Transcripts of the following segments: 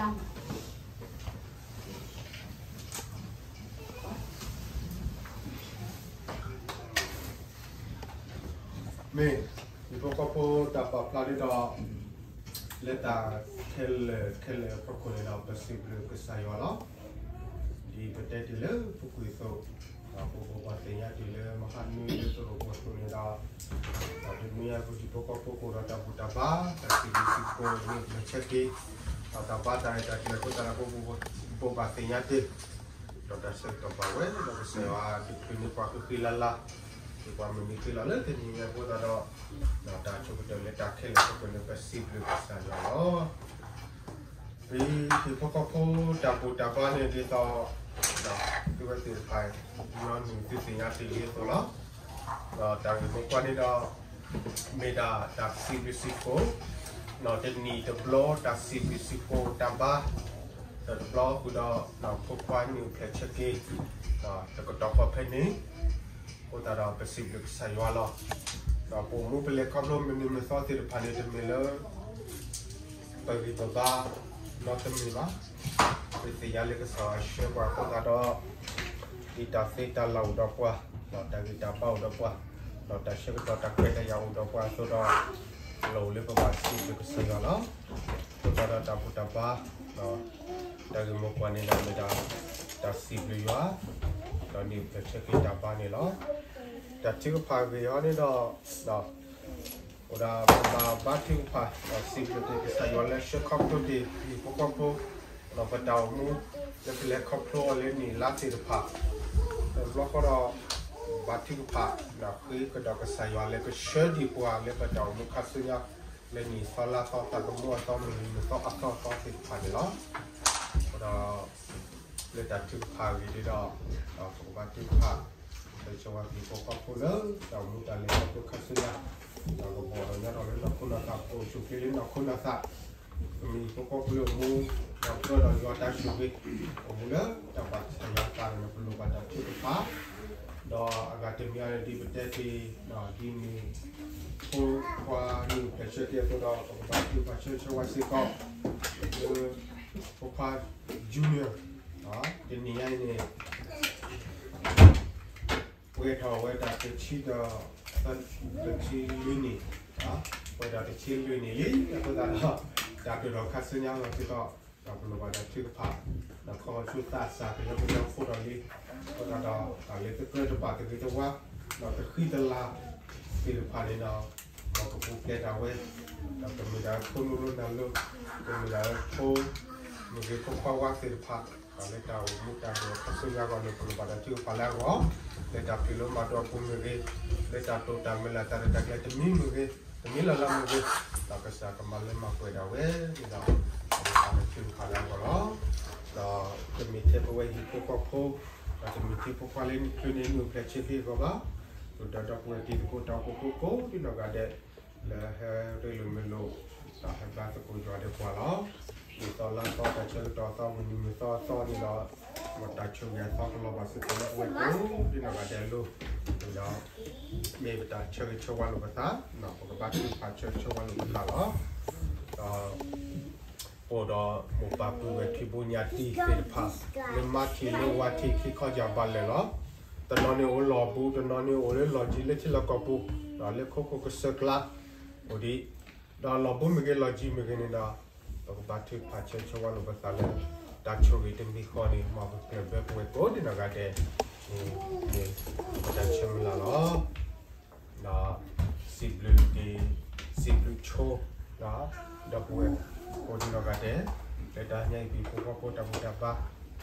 မ့ၢ် ဟံၣ်ဖိဃီဖိတၢ်ပာ်ဖျါဒ်ဒီး လၢတၢ်ခဲလၢာ်ခဲလၢာ်အဖီခိၣ်န့ၣ်ဒီး ပစံးဘျုးကစၢ်ယွၤလီၤ. ဒ်ပတဲတ့ၢ်လၢပူၤကွံာ်အသိး ဒီးပဘိးဘၣ်သ့ၣ်ညါတ့ၢ်လၢမဟါနွံလၢသရိာ်ပူၤအသိးန့ၣ်ဒီး ဒီးတနွံအံၤ ပဟံၣ်ဖိဃီဖိကအိၣ်ဒီးတၢ်ဘူၣ်တၢ်ဘါ တၢ်စံးဘျုးစံးဖှိၣ်န့ၣ် ပဆၢက့ၤ ဒီးတၢ်ဘါတၢ်ရဲၣ်တၢ်ကျဲၤအဃိသတးဒီး ပဘိးဘၣ်သ့ၣ်ညါတ့ၢ် ဒီးတၢ်ဆၢကတီၢ်ဘၣ်ဝဲ ဒီးကစၢ်ယွၤတချုးန့ၢ်ပှၤဃံးဃံးလၤလၤ ဒ်ပှၤမုၢ်နံၤဃ့လီၤလၢတနံၤညါအဃိသတးဒီး ဒီးတၢ်ဆိကတၢၢ်လၢတၢ်ခဲလၢာ်အဖီခိၣ်န့ၣ် ပစံးဘျုးကစၢ်ယွၤလီၤ. ဒ်ဟံၣ်ဖိဃီဖိတၢ်ဘူၣ်တၢ်ဘါန့ၣ်ဒ်သိး ဒီးသုဝဲသ့ၣ်တဖၣ် ညီနုၢ်သုသ့ၣ်ညါတ့ၢ်လံအသိးလီၤ. ဒီးတၢ်ဂ့ၢ်မိၢ်ပှၢ်န့ၣ်ဒီး မ့ၢ်ဒၣ်တၢ်စံးဘျုးစံးဖှိၣ် ဒီးတနံၣ်တဘျီတၢ်စံးဘျုးစံးဖှိၣ်တၢ်ဘါ ဒီးတဘျီဃုာ်ဒီး ဒီးဖိခွါနံၣ်အိၣ်ဖျဲၣ်ဆၢက့ၤ ဒီးတကတီၢ်ဃီဖဲန့ၣ် အဃိသတးဒီးပစံးဘျုးကစၢ်ယွၤလီၤ. ဒီးပအိၣ်မူပလဲၤခီဖျိမုၢ်နံၤမုၢ်သီသ့ၣ်တဖၣ်န့ၣ် တမ့ၢ်လၢ ပဂံၢ်ပဘါနီတမံၤဘၣ်. ပသ့ၣ်ညါလၢကစၢ်ယွၤဆှၢပှၤအဃိသတးဒီး ဒ်တၢ်သ့တၢ်လၢ်အိၣ်ဒီးပှၤ, ဒီးတၢ်ဂံၢ်တၢ်ဘါအိၣ်ဒီးပှၤ, ဒီးတၢ်ဆၢကတီၢ်တၢ်ခွဲးတၢ်ယာ်အိၣ်ဒီးပှၤအသိးဒီး လီၢ်အိၣ်လၢပဘၣ်စံးဘျုးကစၢ်ယွၤလီၤ. အဃိသတးဒီးတၢ်ဘူၣ်တၢ်ဘါ တၢ်ဂ့ၢ်မိၢ်ပှၢ်န့ၣ်ဒီးမ့ၢ်ဒၣ် တၢ်စံးဘျုးယွၤ, ဒီးနံၣ်အိၣ်ဖျဲၣ်ဆၢက့ၤတၢ်ဘါန့ၣ်လီၤ. တၢ်ထုကဖၣ်အဂ့ၢ်အံၤန့ၣ်ဒီး အိၣ်ဒၣ်ပဘၣ်ဘါထုကဖၣ် ဒီးစံးဘျုးကစၢ်ယွၤလၢဆှၢခီဖျိတ့ၢ်ဟံၣ်ဖိဃီဖိ ဒီးပတၢ်အိၣ်မူ လၢပလဲၤခီဖျိအီၤလၢနံၣ်လါသ့ၣ်တဖၣ် တဘျီဃီဒီး ဘါထုကဖၣ် ဒီးဃ့ကဒီးကစၢ်ယွၤလၢကဆှၢဒံးပှၤလၢပတၢ်အိၣ်မူခါဆူညါ လၢနံၣ်သီလါသီသးသမူအသီမုၢ်နံၤမုၢ်သီအသီအသီသ့ၣ်တဖၣ်န့ၣ်လီၤ. ဒီး လၢတၢ်ထုကဖၣ်အဂ့ၢ်ဒ်ဒီး ဒီးပကဘါထုကဖၣ် ဆၢဂ့ၤဆၢဝါဟံၣ်ဖိဃီဖိလၢ တၢ်အိၣ်မူတၢ်လဲၤခီဖျိခါဆူညါ ဒီးကဘီၣ်ဒီးညီဒီးလၢနီၢ်ခိနီၢ်သး ပအိၣ်ဆူၣ်ချ့လၢနီၢ်ခိနီၢ်သး ပမ့ၢ်ဟံၣ်ဖိဃီဖိလၢအိၣ်မူ ဒီးကြၢးဒီးယွၤတၢ်ဆိၣ်ဂ့ၤ အိၣ်မူလၢတၢ်ဘၣ်ကစၢ်ယွၤအသးန့ၣ် ပလိၣ်ဘၣ်တၢ်ထုကဖၣ် ဒီးအဂၤတမံၤအံၤဒ်ပတဲတ့ၢ် ဒ်မ့ၢ် ဖိခွါနံၣ်အိၣ်ဖျဲၣ်ဆၢက့ၤအသိးဒီး ပကဘါထုကဖၣ်ဆၢဂ့ၤဆၢဝါစ့ၢ်ကီး လၢ ဖိခွါ Junior တနံၤညါအံၤန့ၣ် ပှဲၤထီၣ်ဝဲဒၣ်တဆံဒီး တဆံလွံၢ်နံၣ်, ပှဲၤဒီးတဆံလွံၢ်နံၣ်လံ အဃိသတးဒီး တၢ်ဒိၣ်ထီၣ်ခါဆူညါလီၤစ့ၢ်ကီး ဒီးပလိၣ်ဘၣ်တၢ်ထုကဖၣ် ဒီးခီဆူသးစၢ်ကညီကညီဖိဒီးလံ အဃိသတးဒီး တၢ်လၢတကြၢးတဘၣ်သဂ့ၤတဝါ ဒီးတဃံတလၤသ့ၣ်တဖၣ်န့ၣ်ဒီး မ်ကပူၤဖျဲးဒၣ်ဝဲ ဒီးကမ့ၢ်ဒၣ်ဖိနီၢ်လိနၤလိ ကမ့ၢ်ဒၣ်ဖိ မ့ၢ်ဂ့ၤဖိခွါဝါသ့ၣ်တဖၣ် ဒီးလၢတၢ်အိၣ်မူတၢ်ဒိၣ်ထီၣ်ခါဆူညါအဂီၢ်န့ၣ် ပလိၣ်ဘၣ်တၢ်ထုကဖၣ်လၢအဂီၢ် လၢတၢ်ပျံၤလၢမၤဒိးအပူၤမ့ၢ်ဂ့ၤ, လၢတၢ်တိာ်တၢ်မံၤလၢ်တၢ်ရဲၣ်တၢ်ကျဲၤတမံၤမ့ၢ်ဂ့ၤ, တမံၤလၢ်လၢ်မ့ၢ်ဂ့ၤ, ဒီးကစၢ်ကမၤလၢမၤပှဲၤဒၣ်ဝဲန့ၣ်ဒီး ပလိၣ်ဘၣ်တၢ်ထုကဖၣ်လၢအဂီၢ်လီၤ. ဒီးတမ့ၢ်ထဲပဝဲဟံၣ်ဖိဃီဖိ, ဒီးတမ့ၢ်ထဲဖိခွါလၢနံၣ်ချုးန့ၣ် နံၣ်အိၣ်ဖျဲၣ်ဆၢက့ၤအဂီၢ်ဘၣ်, ပဒီးဒီပုၢ်ဝဲၢ်တံၤသကိးတီၤသကိးကိးဒံနီၢ်ဂၤဒဲး လၢဟဲရ့လိာ်မုာ်လိာ် ဒီးဟဲဘါသကိးယွၤဒီးပှၤလီၤ. နံၣ်သီလါသီတၢ်ဆၢကတီၢ်အသီ မုၢ်နံၤမုၢ်သီအသီန့ၣ်ဒီး မ်တၢ်ဆိၣ်ဂ့ၤအသီကလီၤဘၣ်စ့ၢ်ကီးလၢပဝဲကိးဒံနီၢ်ဂၤဒဲးအလိၤ, ဒီး မ့ၢ်ပတၢ်ဆၢဂ့ၤဆၢဝါလိာ်ပသး, ပကဘါထုကဖၣ်ဆၢဂ့ၤဆၢဝါလိာ်ပသးလီၤ. ဒီး ပအိၣ်ဒီးမိၢ်ပၢ်ပုၢ်ဝဲၢ်ထံဖိညၣ်တံၢ်သ့ၣ်တဖၣ် လၢမါထံးလၢဝါထံးခံခီယၢ်ဘၣ်လၢာ်လီၤ. တနီၤန့ၣ်အိၣ်လီၢ်ဘူး, တနီၤန့ၣ်အိၣ်လၢလီၢ်ယံၤလၢထံလီၢ်ကီၢ်ပူၤ, ဒီးလၢခိခိၣ်ကစၢၢ်ကျါ အိၣ်ဒံး, ဒီးလီၢ်ဘူးမ့ၢ်ဂ့ၤ လီၢ်ယံၤမ့ၢ်ဂ့ၤန့ၣ်ဒီး ပကဘါထုကဖၣ်ဆၢဂ့ၤဆၢဝါလိာ်ပသးလၢ တၢ်ဆိၣ်ဂ့ၤတမံၤဃီန့ၣ် မ်ပကြၢးဘၢပဝဲကိးဒံနီၢ်ဂၤဒဲးန့ၣ် မ့ၢ်ပတၢ်ဆၢမုၢ်လၢ်လီၤ. ဒီးစံးဘျုးက့ၤ စံးဘျုးဆိ ဒီပုၢ်ဝဲၢ်ကိးဒံနီၢ်ဂၤဒဲး လၢတၢ်ညါအံၤ ဟံၣ်ဖိဃီဖိတၢ်ဘူၣ်တၢ်ဘါ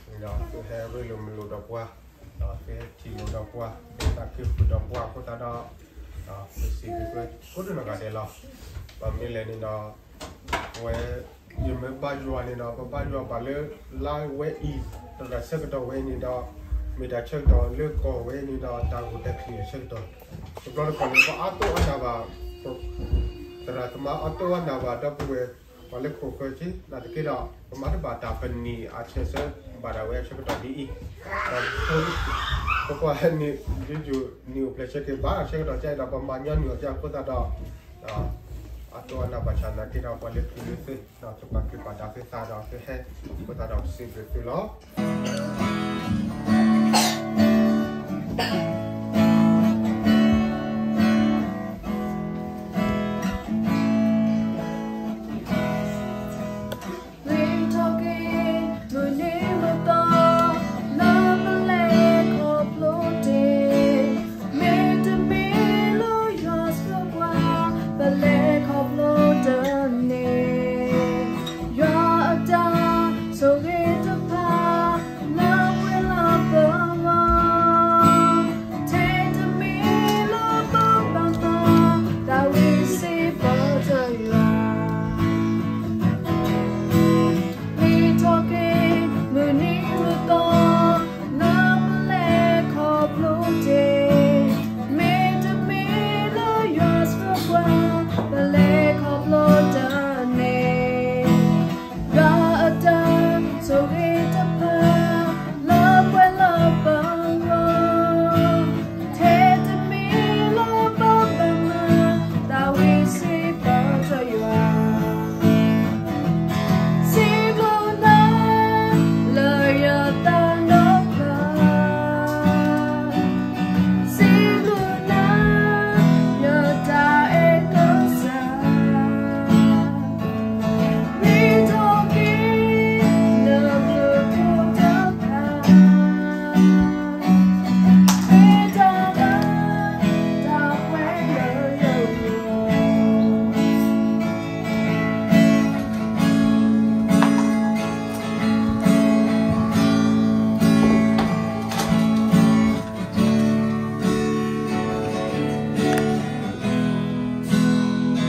န့ၣ်ဒီး သုဟဲရ့လိာ်မုာ်လိာ်ဒီးပှၤ, ဒီးသုဟဲထံၣ်လိာ်ဒီးပှၤ, သုသးခုဃုာ်ဒီးပှၤအဃိသတးဒီး ဒီးပစံးဘျုးပဝဲကိးဒံနီၢ်ဂၤဒဲးလီၤ. ဘၣ်မနုၤလဲၣ်န့ၣ်ဒီး ပဝဲ ယမ့ၢ်ဘါယွၤန့ၣ်ဒီး ပဘါယွၤဘၣ်လၢ လါဝဲအံၤ တရၣ်ဆၢကတီၢ်ဝဲအံၤန့ၣ်ဒီး မ့ၢ်တၢ်ဆၢကတီၢ်လၢကီၢ်ဝဲအံၤန့ၣ်ဒီး တၢ်ဂိၢ်တၢ်ကျံၤအဆၢကတီၢ်, တဘျီတခီၣ်န့ၣ် ပအါတိၢ်အါနၢ်ဘၣ်, သရၣ်သမါအါတိၢ်အါနၢ်ဘၣ် ဒီပုၢ်ဝဲၢ် ပှၤလၢခိၣ်ဃၢၤက့ၤ နာ်သက့ဒီး ပမၤတဘၣ်တၢ်ပနံာ်အဆဲးဆၢဘၣ်ဒၣ်ဝဲအဆၢကတီၢ်ဒ်အံၤ, ဒီး ပကွၢ်န့ၣ် ဒ်ယိာ်နံၣ်အိၣ်ဖျဲၣ်ဆၢက့ၤဘၣ်အဆၢကတီၢ်ကဲဒီး ပမၤညီနုၢ်အီၤကဲအဃိသတးဒီး ဒီး အတိၢ်အနၢ်ဘၣ်ဆၣ်နာ်က့ဒီး ပှၤလၢခံလၢသုး ဒီးသုပာ်က့ၤပာ်ဒၣ်သုသးဒီးသုဟဲ အဃိသတးဒီးစံးဘျုးသုလီၤ. မုၢ်ထီၣ်က့ၤမုၢ်နံၤမုၢ်သီ လၢပလဲၤခီဖျိတ့ၢ်, မ့တမ့ၢ်လၢယွၤစၢၤပှၤ ပလဲၤခီဖျိတန့ၢ်, ယွၤအတၢ်ဆိၣ်ဂ့ၤတဖၣ် လၢပှဲၤလီၤပဂီၢ်, ထဲတမ့ၢ်လၢပဘၣ်မၤ တၢ်ဝံစံးပတြၢၤယွၤ မုၢ်ထီၣ်က့ၤမုၢ်နံၤမုၢ်သီ လၢပလဲၤခီဖျိတ့ၢ်, မ့တမ့ၢ်လၢယွၤစၢၤပှၤ ပလဲၤခီဖျိတန့ၢ်, ယွၤအတၢ်ဆိၣ်ဂ့ၤတဖၣ် လၢပှဲၤလီၤပဂီၢ်, ထဲတမ့ၢ်လၢပဘၣ်မၤ တၢ်ဝံစံးပတြၢၤယွၤ စံးဘျုးနၤ လၢယသးဒီဖျၢၣ်, စံးဘျုးနၤ ယတၢ်အဲၣ်ကစၢ်, မ့ၢ်ထီၣ်က့ၤနဘျုးဖှိၣ်တဖၣ် မ့ၢ်တၢ်လၢတၢ်ပှဲၤလၢယ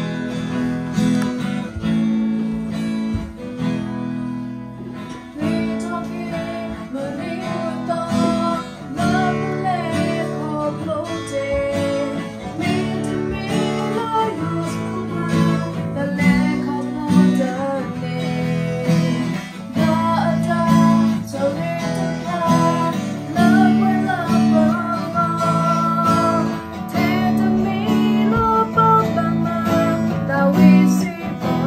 ဂီၢ် စံးဘျုးနၤ လၢယသးဒီဖျၢၣ်, စံးဘျုး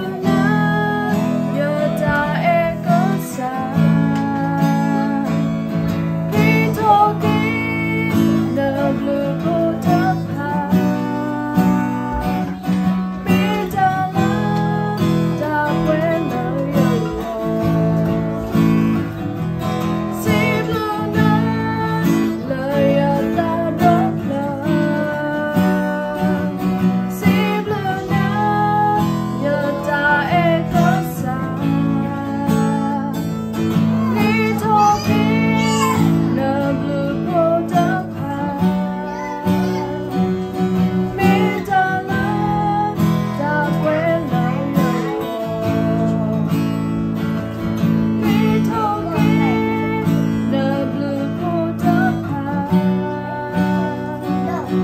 နၤ ယတၢ်အဲၣ်ကစၢ်, မ့ၢ်ထီၣ်က့ၤ နဘျုးဖှိၣ်တဖၣ် မ့ၢ်တၢ်လၢတၢ်ပှဲၤလၢယဂီၢ်, စံးဘျုးနၤ လၢယသးဒီဖျၢၣ်, စံးဘျုးနၤ ယတၢ်အဲၣ်ကစၢ်, မ့ၢ်ထီၣ်က့ၤ နဘျုးဖှိၣ်တဖၣ် မ့ၢ်တၢ်လၢတၢ်ပှဲၤလၢယဂီၢ်, မ့ၢ်ထီၣ်က့ၤ နဘျုးဖှိၣ်တဖၣ်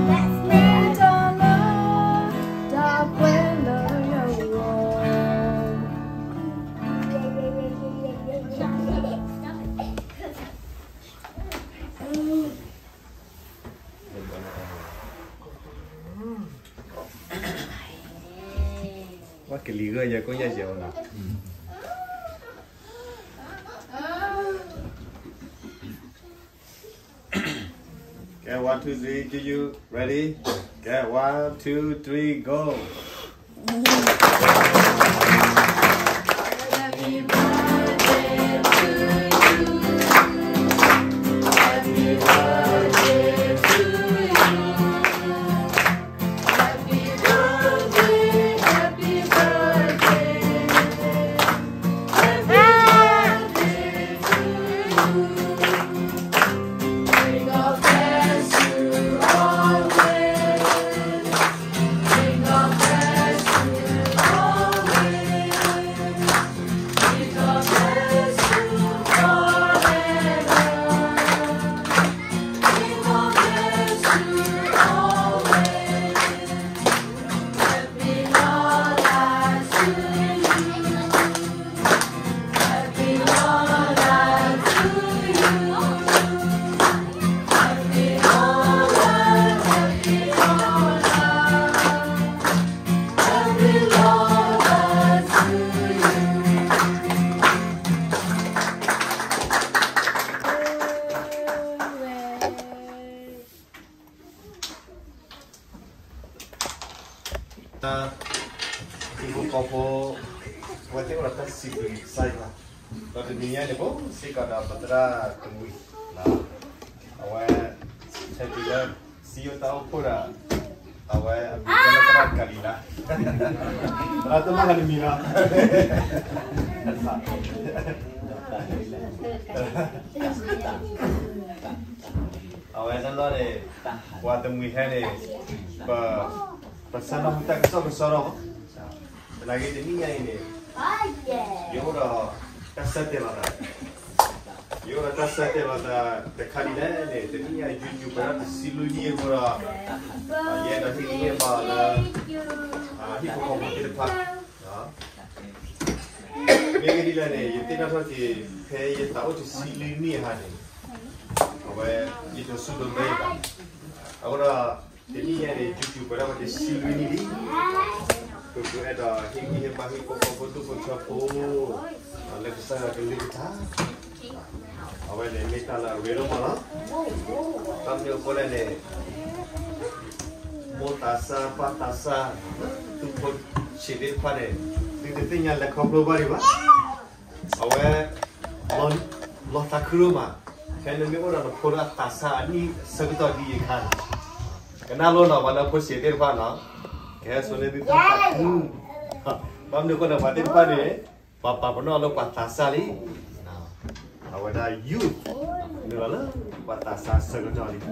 မ့ၢ်တၢ်လၢတၢ်ပှဲၤလၢယဂီၢ်. ဝဲကလံၤဂၢၢ်ယဲကိးညါယဲဝဲနီၤ. Okay, one, two, three, you, you ready? Okay, one, two, three, go. ဖိ အဝဲသ့ၣ်အိၣ်ဒီးတၢ်စံးဘျုးကစၢ်ယွၤ, ဒီးတနံၤညါန့ၣ် ဖိစ့ၢ်ကီးဒီးပသရၣ်တမှံၤ, အဝဲ ဟဲတုၤလၢ စံယိၣ်တၢ်အိၣ်ဖှိၣ်ဒီး အဝဲအမံၤကဲလၢသရၣ်ကၤလံၤလါ, သရၣ်တမၢ်ဟးတမံၤလီၤ. အဝဲနီၢ်နီၢ်န့ၣ် ပှၤတမှံၤဟဲန့ၣ် ပ ပဆၢနၢ်ဟူတၢ်ကစီၣ်ကစီၣ်ထီၣ်မး, သနာ်က့တနံၤညါအံၤန့ၣ် ယအိၣ်ဒီးတၢ်ဆၢတဲာ်လီၤသး, ယအိၣ်ဒီးတၢ်ဆၢတဲာ်လီၤသးတခါဒ်လဲၣ်န့ၣ် တနံၤညါ YouTube ပှဲၤဒီးတဆံလွံၢ်နံၣ်အဃိဒီး ယအဲၣ်ဒိးဟ့ၣ်ဂံၢ်ဟ့ၣ်ဘါအီၤလၢ ဟံၣ်ဖိဃီဖိသ့ၣ်တဖၣ် မ့ၢ်ဂ့ၢ်ဒ်လဲၣ်န့ၣ် ယသ့ၣ်နီၣ်ထီၣ်က့ၤ ဖဲယသးအိၣ်တဆံလွံၢ်နံၣ်အခါန့ၣ် အဝဲ ယဒိးဆူၣ်ဒိးမဲဘၣ်, အဃိဒီး တနံၤညါန့ၣ် YouTube ပှဲၤဒီးဝဲတဆံလွံၢ်နံၣ်လံ, ပကအဲၣ်ဒိးဟ့ၣ်ဂံၢ်ဟ့ၣ်ဘါဟံၣ်ဖိဃီဖိဒူၣ်ဖိထၢဖိ လၢကစၢ်ယွၤကလုၢ်ကထါ အဝဲန့ၣ်မ့ၢ်တၢ်လၢအရ့ဒိၣ်မးလီၤ. ဘၣ်မနုၤအဃိလဲၣ်န့ၣ် မိၢ်သးစၢ်ပၢ်သးစၢ် သုဖိဆံးသ့ၣ်တဖၣ်န့ၣ် သုတသ့ၣ်ညါလဲၤခီဖျိဘၣ်ဒံးဘၣ်. အဝဲ လီၤသးခုဒိၣ်မး, ဖဲနမ့ၢ်အိၣ်ဒီးနဖိလၢအသးစၢ်အနံၣ်ဆၢကတီၢ်ဒ်အံၤအခါန့ၣ် ကနၣ်လိနီၤ ပှၤလၢဖိဆံးသ့ၣ်တဖၣ်နီၤ, ကဟဲစိာ်န့ၢ်သုတၢ်သးခု, ဘၣ်မနုၤအဃိန့ၣ် ပှၤသ့ၣ်တဖၣ်န့ၣ် ပှၤပာ်ပနီၣ်လၢပှၤသးစၢ်လံ, အဝဲဒၣ် youth နုာ်လီၤလၢပှၤသးစၢ်ဆၢကတီၢ်လံ.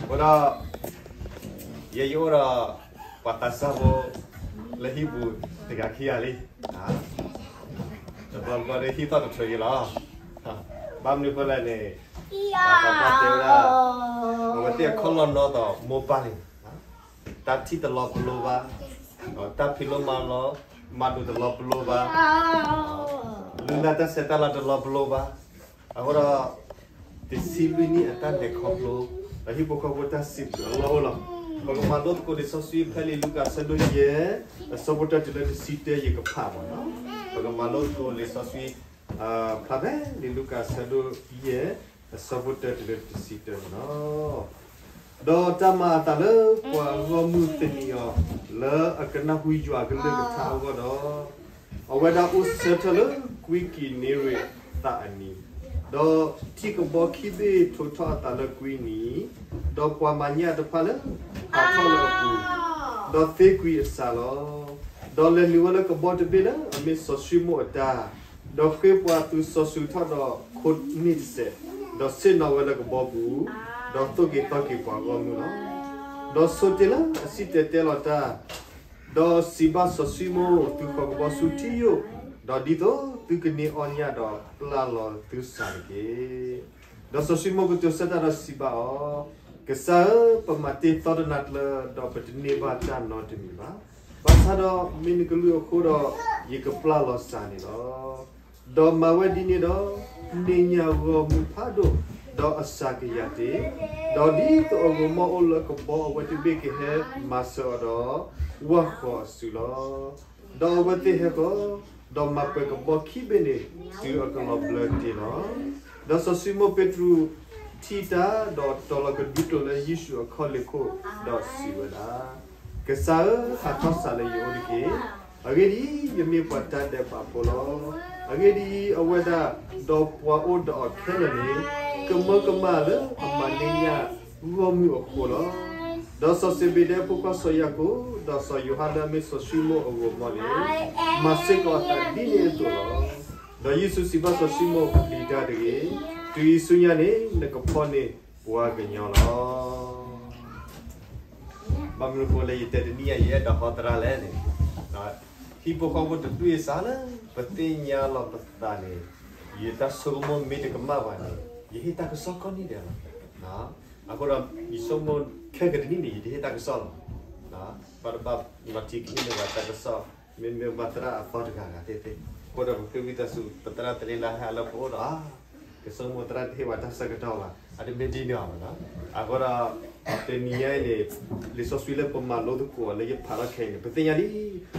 အဃိဒီး ယဲယအိၣ်ဒီး ပှၤသးစၢ်ဖိ လၢဟံၣ်ပူၤတဂၤခံဂၤလံ, တဘျီဘျီဒီးဟံၣ်သီၣ်တဖျၢၣ်ယံၤလီၤ. ဘၣ်မနုၤအဃိလဲၣ်န့ၣ် ပှၤသးပှၢ်တဲဝဲဒၣ် အဝဲသ့ၣ်အခီၣ်လီၢ်နီၢ်သီးမိၢ်ပၢ်န့ၣ် တၢ်ထံၣ်တလီၤပလိာ်ဘၣ်, တၢ်ဖံးလိမၤလီၤ မၤဒိးတလီၤပလိာ်ဘၣ်, လုၢ်လၢ်တၢ်ဆဲးတၢ်လၤတလီၤပလိာ်ဘၣ်. အဃိဒီး တဆံလွံၢ်နံၣ်အတၢ်လဲၤခီဖျိ ဒီးဟံၣ်ဖိဃီဖိတၢ်စံးဘျုးအလီၢ်အိၣ်လီၤ. ပကမၤလိသကိးလံာ်စီဆှံဖဲလံာ်လူၤကၣ်အဆၢဒိၣ်ယဲၢ် အဆၢဖိတၢတုၤလၢတဆံတၢ ယကဖးမးနီၤ. ပကမၤလိသကိးလံာ်စီဆှံ ဖျါဖဲလံာ်လူၤကၣ်အဆၢဒိၣ်ယဲၢ် အဆၢဖိတၢတုၤလၢတဆံတၢမးနီၤ. ဒီးတၢ်မၤအသးလၢပှၤဂီၢ်မုၢ်သနံးအီၤ လၢအကနၢ်ဟူယွၤအကလုၢ်ကထါအဂီၢ်ဒီး, အဝဲဒၣ်အိၣ်ဆၢထၢၣ်လၢကွံကံၤနံရံးသးအနံၤ, ဒီးထံၣ်ကဘီခံဘ့ၣ်ထိးထီၣ်အသးလၢကွံနံၤ, ဒီးပှၤမၤညၣ်တဖၣ်လၢဟးထီၣ်လၢအပူၤ, ဒီးသ့ကွံာ်အစးလီၤ. ဒီးလဲၤနုာ်ဝဲလၢကဘီတဘ့ၣ်လၢအမ့ၢ်စီၤၡံမိၣ်အတၢ်, ဒီးဃ့ပှၤသုးစီဆှံထီၣ်ဒီးခိၣ်န့ၢ်တစဲး, ဒီးဆ့ၣ်နီၤဝဲလၢကဘီပူၤ, ဒီးသိၣ်က့ၤသီက့ၤပှၤဂီၢ်မုၢ်လီၤ. ဒီးဆိတ့ၢ်လၢအစံၣ်တဲၤတဲလီၤတၢ်, ဒီးစံးဘၣ်စီၤၡံမိၣ်, သုဃီၤကဘီဆူထံယိာ်, ဒီးဒ်သိးသုကန့ၢ်အီၣ်ညၣ်ဒီးပျၢ်လီၤသုစးတက့ၢ်. ဒီးစီၤၡံမိၣ်ကတိၤဆၢတၢ်ဒီးစံးဘၣ်အီၤ, ကစၢ်ဧၢ, ပမၤတ့ၢ်သီတနၤကျၢၤ, ဒီးပတန့ၢ်ဘၣ်တၢ်နီတမံၤဘၣ်. ဘၣ်ဆၣ်ဒီးမ့ၢ်နကလုၢ်အဃိဒီး, ယကပျၢ်လီၤစးန့ၣ်လီၤ. ဒီးမၤဝဲဒ်န့ၣ်ဒီး, န့ၢ်ညၣ်ဂီၢ်မုၢ်ဖးဒိၣ်, ဒီးအစးကယၤတ့ၢ်, ဒီးဒ်သိးအဂီၤမီၢ်အိၣ်လၢကဘီအဝဲတဘ့ၣ်ကဟဲမၤစၢၤအီၤဒီး, ဝၢ်ဃီၤအစုလီၤ. ဒီးအဝဲသ့ၣ်ဟဲဃီၤ, ဒီးမၤပှဲၤကဘီခံဘ့ၣ်န့ၣ်, တုၤအကလီၤဘျၢတ့ၢ်လီၤ. ဒီးစီၤၡံမိၣ်ပ့းတရူးထံၣ်တၢ်, ဒီးတီၤလီၤကဒုးကျိာ်လၢယ့ၣ်ၡူးအခီၣ်လ့ၢ်ခိၣ်, ဒီးစံးဝဲဒၣ်, ကစၢ်ဧၢ, ဟးထီၣ်စးလၢယအိၣ်တက့ၢ်. အဂ့ၢ်ဒ်အံၤ, ယမ့ၢ်ပှၤတၢ်ဒဲးဘးဖိလီၤ. အဂ့ၢ်ဒ်အံၤ, အဝဲဒၣ်ဒီးပှၤအိၣ်ဒီးအီၤခဲလၢာ်န့ၣ်, ကမၢကမၣ်လၢအမၤန့ၢ်ညၣ်ဂီၢ်မုၢ်အဃိလီၤ. ဒီးစီၤစ့ဘ့းဒဲအဖိခွါစီၤယၤကိာ်, ဒီးစီၤယိၤဟၣ်လၢအမ့ၢ်စီၤၡံမိၣ်အဂီၤမီၢ်န့ၣ်, မၤစ့ၢ်ကီးအသးဒ်န့ၣ်အသိးလီၤ. ဒီးယ့ၣ်ၡူးစံးဘၣ်စီၤၡံမိၣ်, ပျံၤတၢ်တဂ့ၤ, တုၤအံၤဆူညါန့ၣ်, နကဖီၣ်န့ၢ်ပှၤကညီလီၤ. ဘၣ်မနုၤအဃိလၢယတဲတနံၣ်ညါ ယအဲၣ်ဒိးဟီသရၣ်လဲၣ်န့ၣ်, ဟံၣ်ဖိဃီဖိတဒူၣ်အစးလၢ ပသ့ၣ်ညါလီၤပသးန့ၣ်, ယတၢ်ဆိကမိၣ်မ့ၢ်တကမၣ်ဘၣ်န့ၣ်, ယဟ့ၣ်တၢ်ကစီၣ်ကိးနံၤဒဲးလီၤ. အဃိဒီး ယဆိကမိၣ်ခဲကနံၣ်အံၤန့ၣ် ယတဟ့ၣ်တၢ်ကစီၣ်လီၤ. ဘၣ်တဘၣ်လီၤတံၢ်ခံန့ၢ်ဘၣ်တၢ်ကစီၣ်, မ့မ့ၢ်ဘၣ်သရၣ်အသီတဂၤဂၤသ့ၣ်သ့ၣ်, အဃိဒီးပဃ့ဝံသးစူၤ ပသရၣ်တလ့လါဟဲလၢပအိၣ်ဒီး ကဆိကမိၣ်သရၣ်တဟ့ၣ်ဝဲတၢ်ဆၢကတီၢ်ဘၣ်, အတမ့ၢ်ဒ်န့ၣ်အီၤဘၣ်နီၤ. အဃိဒီး တနံၤညါအံၤန့ၣ် လံာ်စီဆှံလၢပမၤလိသကိးအီၤလၢယဖးထီၣ်ခဲအံၤန့ၣ် ပသ့ၣ်ညါလံ,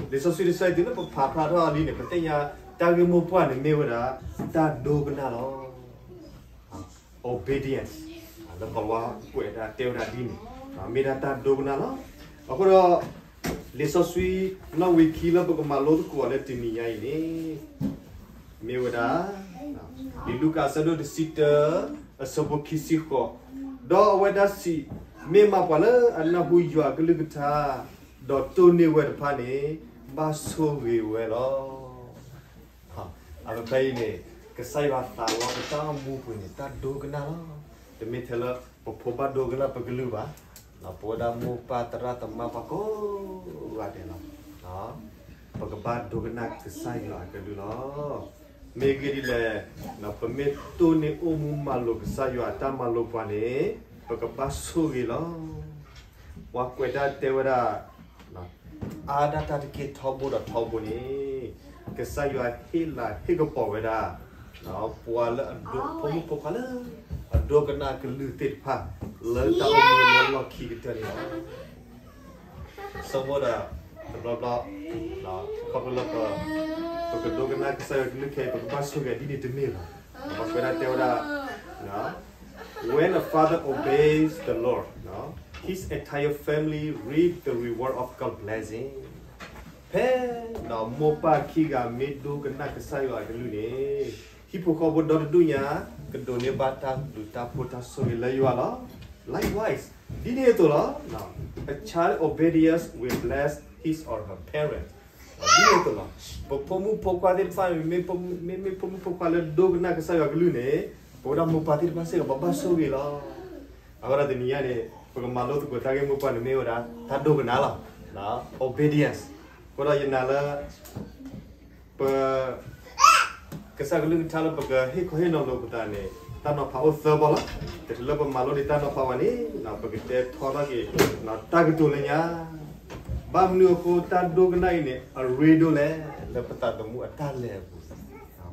လံာ်စီဆှံတဆၢအံၤတုၤလၢပဖးဖျါထီၣ်လံန့ၣ် ပသ့ၣ်ညါ တၢ်ဂ့ၢ်မိၢ်ပှၢ်န့ၣ်မ့ၢ်ဝဲဒၣ် တၢ်ဒိကနၣ်လီၤ. obedience လၢကီၢ်လၤဝါကွဲးဒၣ်တဲဝဲဒၣ်ဒ်န့ၣ်, မ့ၢ်ဒၣ်တၢ်ဒိကနၣ်လီၤ. အဃိဒီး လံာ်စီဆှံနီၣ်ဝံာ်ခံလၢပကမၤလိသကိးအီၤလၢတနံၤညါအံၤန့ၣ် မ့ၢ်ဝဲဒၣ် လံာ်လူၤကၣ်အဆၢဒိၣ်တဆံတၢ အဆၢဖိခံဆံဃိး, ဒီးအဝဲဒၣ်စံး, မ့ၢ်မးပှၤလၢအနၢ်ဟူယွၤအကလုၢ်ကထါ ဒီးတိၢ်န့ၢ်ဝဲတဖၣ်န့ၣ် ဘၣ်ဆိၣ်ဂ့ၤဝဲလီၤ. အဖဲအံၤန့ၣ် ကစၢ်ယွၤသးလီပတၢ်အိၣ်မူပူၤန့ၣ် တၢ်ဒိကနၣ်လီၤ. တမ့ၢ်ထဲလၢပဖိဘၣ်ဒိကနၣ်ပကလုၢ်ဘၣ်, ပဝဲဒၣ်မိၢ်ပၢ်သရၣ်သမါပှၤကိးဂၤဒဲးလီၤ. ပကဘၣ်ဒိကနၣ်ကစၢ်ယွၤအကလုၢ်လီၤ. မ့ၢ်ဂ့ၢ်ဒ်လဲၣ်, ပမ့ၢ်တိၢ်န့ၢ်အိၣ်မူမၤလိာ်ကစၢ်ယွၤအတၢ်မၤလိပှၤန့ၣ် ပကဘၣ်ဆိၣ်ဂ့ၤလီၤ. ပှၤကွဲးတၢ်တဲဝဲဒၣ် အါဒၣ်တၢ်တက့ၢ်ထီဘိဒီးထီဘိန့ၣ် ကစၢ်ယွၤဟ့ၣ်လၤဟ့ၣ်ကပီၤဝဲဒၣ် ပှၤလၢအဒိ ဖိမုၣ်ဖိခွါလၢ အဒိကနၣ်အကလုၢ်သ့ၣ်တဖၣ် လၢတၢ်အိၣ်မူလၢလီၢ်ခံကတၢၢ်န့ၣ်လီၤ. ဆိမိၣ်ဒီး တဘျီဘျီ ခီဖျိလၢပ ပကဒိကနၣ်ကစၢ်ယွၤကလုၢ်ခဲအံၤ ပကဘၣ်ဆိၣ်ဂ့ၤဒ်န့ၣ်တမ့ၢ်ဘၣ်. ပှၤကွဲးတၢ်တဲဝဲဒၣ် When a father obeys the Lord, his entire family reap the reward of God's blessing. ဖဲ မိၢ်ပၢ်ခံဂၤမ့ၢ်ဒိကနၣ်ကစၢ်ယွၤအကလုၢ်န့ၣ် ဟံၣ်ဖိဃီဖိဒီတဒူၣ်ညါ ကဒိးန့ၢ်ဘၣ်တၢ်ဘျုးတၢ်ဖှိၣ်တၢ်ဆိၣ်ဂ့ၤလၢယွၤလီၤ. Likewise, ဒ်န့ၣ်အသိးလီၤ. A child obedience will bless his or her parents. ဒ်န့ၣ်အသိးလီၤ. ပဖိမုၣ်ဖိခွါသ့ၣ်တဖၣ် မ့မ့ၢ်ဖိမုၣ်ဖိခွါလၢဒိကနၣ်ကစၢ်ယွၤကလုၢ်န့ၣ် ပဝဲဒၣ်မိၢ်ပၢ်သ့ၣ်တဖၣ်စ့ၢ်ကီး ပဘၣ်ဆိၣ်ဂ့ၤလီၤ. အဃိဒီးတနံၤညါန့ၣ် ပကမၤလိသကိးတၢ်ဂ့ၢ်မိၢ်ပှၢ်န့ၣ်မ့ၢ်ဝဲဒၣ် တၢ်ဒိကနၣ်လီၤ. Obedience. အဃိဒီးယနာ်လၢ ပ ကစၢ်ကလုၢ်ကထါလၢပကဟ့ၣ်ခီဟ့ၣ်နီၤလိာ်ပသးန့ၣ် တၢ်နီၤဖးအိၣ်သၢဘီလီၤ. တချုးလၢပမၤလိန့ၢ်တၢ်နီၤဖးဘၣ်န့ၣ် ပကတဲထီထီၣ်က့ၤ တၢ်ကတိၤလၢညါ ဘၣ်မနုၤအဃိတၢ်ဒိကနၣ်အံၤန့ၣ် အရ့ဒိၣ်လဲၣ် လၢပသးသမူအတၢ်လဲၤအပူၤ.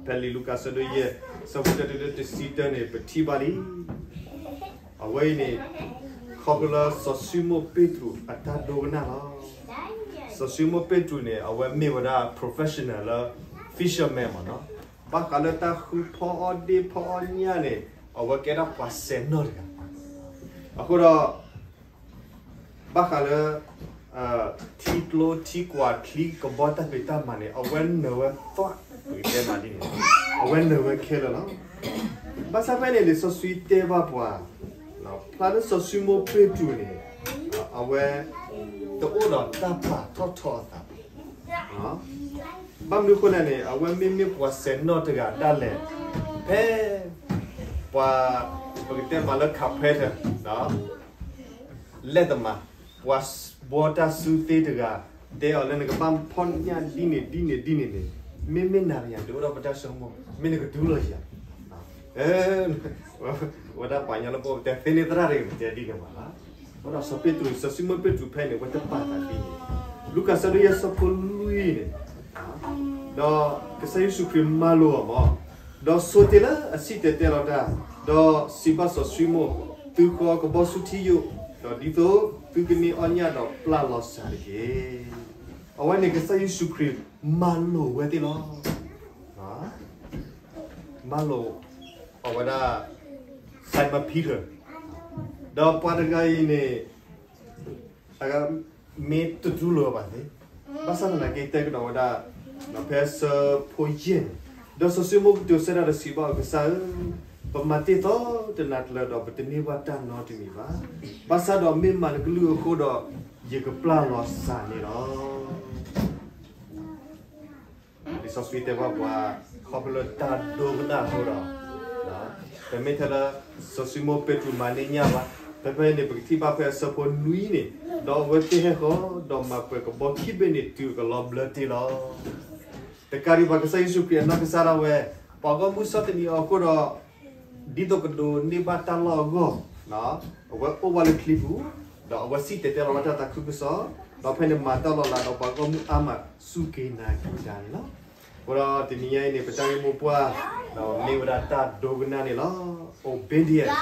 ဖဲလံာ်လူၤကၣ်အဆၢဒိၣ်ယဲၢ် အဆၢဖိတၢတုၤလၢတဆံတၢန့ၣ် ပထံၣ်ဘၣ်လံ အဝဲအံၤန့ၣ် ခီဖျိလၢစီၤၡံမိၣ်ပ့းတရူးအတၢ်ဒိကနၣ်လီၤ. စီၤၡံမိၣ်ပ့းတရူးန့ၣ် အဝဲမ့ၢ်ဝဲဒၣ် professional လၢ fisherman မ့ၢ်နီၤ. ဘၣ်ဃးလၢတၢ်ဃုဖီအီၣ်ဒ့ၣ်ဖီအီၣ်ညၣ်န့ၣ် အဝဲကဲဒၣ်ပှၤစဲၤနီၣ်တဂၤ. အဃိဒီး ဘၣ်ဃးလၢ ထံကျိထံကွၢ်ချံကဘီတၢ်ဖံးတၢ်မၤန့ၣ် အဝဲနၢၤဝဲသီၣ် ပကတဲမးဒ်န့ၣ် အဝဲနၢၤဝဲခဲလၢာ်လီၤ. ဘၣ်ဆၣ်ဖဲန့ၣ် လံာ်စီဆှံတဲဘၣ်ပှၤ ဖျါလၢစီၤၡံမိၣ်ပ့းတရူးန့ၣ် အဝဲ တအိၣ်ဒီးတၢ်ပာ်ထီၣ်ထီအသးဘၣ်. ဘၣ်မနုၤအဃိလဲၣ်န့ၣ် အဝဲမ့မ့ၢ်ပှၤစဲၤနီၣ်တဂၤဒၣ်လဲာ် ဖဲ ပှၤ ပကတဲမးလၢ carpenter လဲၣ်တမး ပှၤဘှီတၢ်စုသ့တဂၤ တဲအီၤလၢနကဘၣ်ဖီၣ်ညၣ်ဒ်န့ၣ်ဒ်န့ၣ်ဒ်န့ၣ်န့ၣ် မ့မ့ၢ်နၤတဂၤ တအိၣ်ဒီးပတၢ်ဆိကမိၣ် မ့ၢ်နကတူၢ်လိာ်ယၤ ဝဲဒၣ်ပှၤကညီလၢပအိၣ်ပတဲသ့န့ၢ်သရၣ်တဂ့ၤ ပတဲဒ်န့ၣ်ဘၣ်လီၤ. အဃိဒီးစီၤပ့းတရူး စီၤၡံမိၣ်ပ့းတရူးဖဲန့ၣ် အဝဲတပာ်သးဒ်န့ၣ် လူၤကၣ်ဆၢဒိၣ်ယဲၢ်ဆၢဖိလွံၢ်န့ၣ် ဒီးကစၢ်ယ့ၣ်ၡူးခရံာ်မၤလိာ်အီၤမး ဒီးဆိတ့လၢအစံၣ်တဲၤတဲလီၤတၢ် ဒီးစံးဘၣ်စီၤၡံမိၣ် သုဃီကဘီဆူထံယိာ် ဒီးဒ်သိးသုကန့ၢ်အီၣ်ညၣ်ဒီးပျၢ်လီၤစှၤတက့ၢ်. အဝဲန့ၣ်ကစၢ်ယ့ၣ်ၡူးခရံာ်မၤလိာ်ဝဲသ့ၣ်လီၤ. မၤလိာ် အဝဲဒၣ် Simon Peter ဒီးပှၤတဂၤအံၤန့ၣ် မ့ၢ်တတူၢ်လိာ်ဘၣ်န့ၣ် ဘၣ်ဆၣ်သနာ်က့တဲကဒီးဝဲဒၣ် ဖဲဆၢဖိယဲၢ်န့ၣ် ဒီးစီၤၡံမိၣ်ကတိၤဆၢတၢ်ဒီးစံးဘၣ်အီၤ ကစၢ်ဧၢ, ပမၤတ့ၢ်သီတနၤကျၢၤဒီး ပတန့ၢ်ဘၣ်တၢ်နီတမံၤဘၣ်. ဘၣ်ဆၣ်ဒီးမ့ၢ်မၤနကလုၢ်အဃိဒီး ယကပျၢ်လီၤစှၤန့ၣ်လီၤ. လံာ်စီဆှံတဲဘၣ်ပှၤ ခီဖျိလၢတၢ်ဒိကနၣ်အဃိဒီး တမ့ၢ်ထဲလၢ စီၤၡံမိၣ်ပ့းတရူးမၤန့ၢ်ညၣ်ဘၣ်. ဖဲဖဲန့ၣ် ပကထံၣ်ဘၣ်ဖဲအဆၢဖိနွံန့ၣ်, ဒီးအဝဲသ့ၣ်ဟဲဃီၤ ဒီးမၤပှဲၤကဘီခံဘ့ၣ်န့ၣ် တုၤအကလီဘျၢတ့ၢ်လီၤ. တကးဒံးဘၣ် ကစၢ်ယ့ၣ်ၡူးခရံာ်အနီၢ်ကစၢ်ဒၣ်ဝဲ ပှၤဂီၢ်မုၢ်ဆီၣ်သနံးအီၤအဃိဒီး ဒ်သိးကဒိးန့ၢ်ဘၣ်တၢ်လီၢ်အဂီၢ်, အဝဲအိၣ်ဘၣ်လၢချံပူၤ, ဒီးအဝဲစံၣ်တဲၤတဲလီၤဝဲတၢ်သးခုကစီၣ်, ဒီးဖဲန့ၣ်မၤတၢ်လီၤလးဒီးပှၤဂီၢ်မုၢ်အါမး စူၢ်က့ၤနာ်က့ၤတၢ်န့ၣ်လီၤ. အဃိဒီးတနံၤညါအံၤန့ၣ် ပတၢ်ဂ့ၢ်မိၢ်ပှၢ် မ့ၢ်ဝဲဒၣ်တၢ်ဒိကနၣ်န့ၣ်လီၤ. Obedience.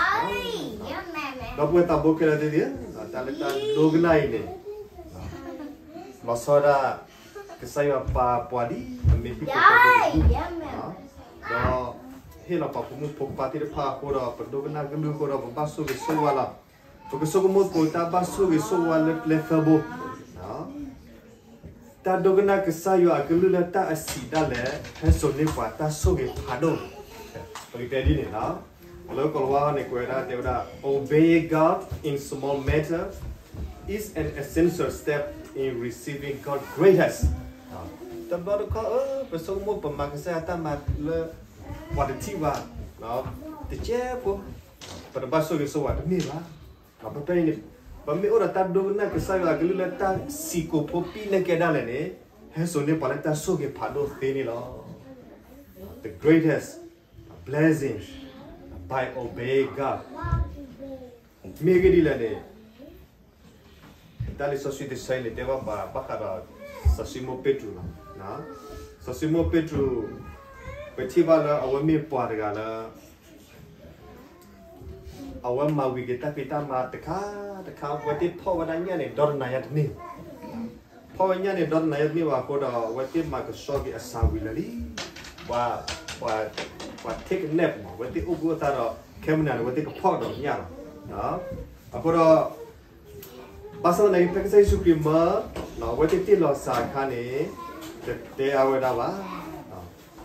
ဒီပုၢ်ဝဲၢ်သးဘိခဲလၢာ်သ့ၣ်ဧၢ, တၢ်လၢတၢ်ဒိကနၣ်အံၤန့ၣ် လီၤဆီဒၣ် ကစၢ်ယွၤပာ်ပှၤဒ်အမ့ၢ်ဟံၣ်ဖိဃီဖိတဒူၣ်, ဒီးဟ့ၣ်လီၤပှၤဖိမုၣ်ဖိခွါသ့ၣ်တဖၣ်အဃိဒီး ပဒိကနၣ်ကလုၢ်အဃိဒီး ပဘၣ်ဆိၣ်ဂ့ၤဆိၣ်ဝါလီၤ. ပကဆိကမိၣ်သကိးတၢ်ဘၣ်ဆိၣ်ဂ့ၤဆိၣ်ဝါလၢကျဲသၢဘိ. တၢ်ဒိကနၣ်ကစၢ်ယွၤအကလုၢ်လၢတၢ်အဆံးဒၣ်လဲာ် ဟဲစိာ်န့ၢ်ပှၤတၢ်ဆိၣ်ဂ့ၤဖးဒိၣ်. ပကတဲဒ်န့ၣ်လီၤ. လၢကိၤလၤဝါန့ၣ် ကွဲးဒၣ်တဲဝဲဒၣ် obeying God in small matter is an essential step in receiving God greatest. တဘျီတခီၣ် ပဆိကမိၣ်ပမၤကစၢ်ယွၤတၢ်မၤလၢ ပှၤတထံၣ်ဘၣ် တကဲဖိ ပတဘၣ်ဆိၣ်ဂ့ၤဆိၣ်ဝါတမ့ၢ်ဘၣ်. ဖဲဖဲအံၤန့ၣ် ပမ့ၢ်အိၣ်ဒီးတၢ်ဒိကနၣ်ကစၢ်ယွၤအကလုၢ်လၢတၢ်ဆံးကိာ်ဖိပံာ်နဲၣ်ကဲဒၣ်လဲာ်န့ၣ် ဟဲစိာ်န့ၢ်ပှၤလၢတၢ်ဆိၣ်ဂ့ၤဖးဒိၣ်သ့န့ၣ်လီၤ. The greatest blessing by obeying God. မ့ၢ်ဂ့ၢ်ဒ်လဲၣ်န့ၣ် တၢ်လံာ်စီဆှံတဆၢအံၤန့ၣ် တဲဘၣ်ပှၤဘၣ်ဃးဒီး စီၤၡံမိၣ်ပ့းတရူးလီၤ. စီၤၡံမိၣ်ပ့းတရူး ပထံၣ်ဘၣ်လၢအဝဲမ့ၢ်ပှၤတဂၤလၢ အဝဲမၤဝံၤက့ၤတၢ်ဖံးတၢ်မၤတခါတခါ အဝဲသ့ၣ်ဖီၣ်ဝဲဒၣ်ညၣ်န့ၣ် ဒီတနၤညါတန့ၢ် ဖီၣ်ဝဲညၣ်န့ၣ် ဒီတနၤညါတန့ၢ်ဘၣ်အဃိဒီး အဝဲသ့ၣ်မၤကဆှီက့ၤအစှၤဝံၤလၢာ်လံ. ပှၤ ပှၤ ပှၤ take a nap မး အဝဲသ့ၣ်အိၣ်ဘှံးအိၣ်သါဒီး ခဲမုၢ်နၤန့ၣ် အဝဲသ့ၣ်ကဖီၣ်ဒီးညၣ်လီၤ. အဃိဒီး ဘၣ်ဆၣ်သနာ်က့ ဖဲကစၢ်ယ့ၣ်ၡူးခရံာ်မၢ အဝဲသ့ၣ်တ့ၢ်လီၤစှၤအခါန့ၣ် တတဲအါဝဲဒၣ်ဘၣ်.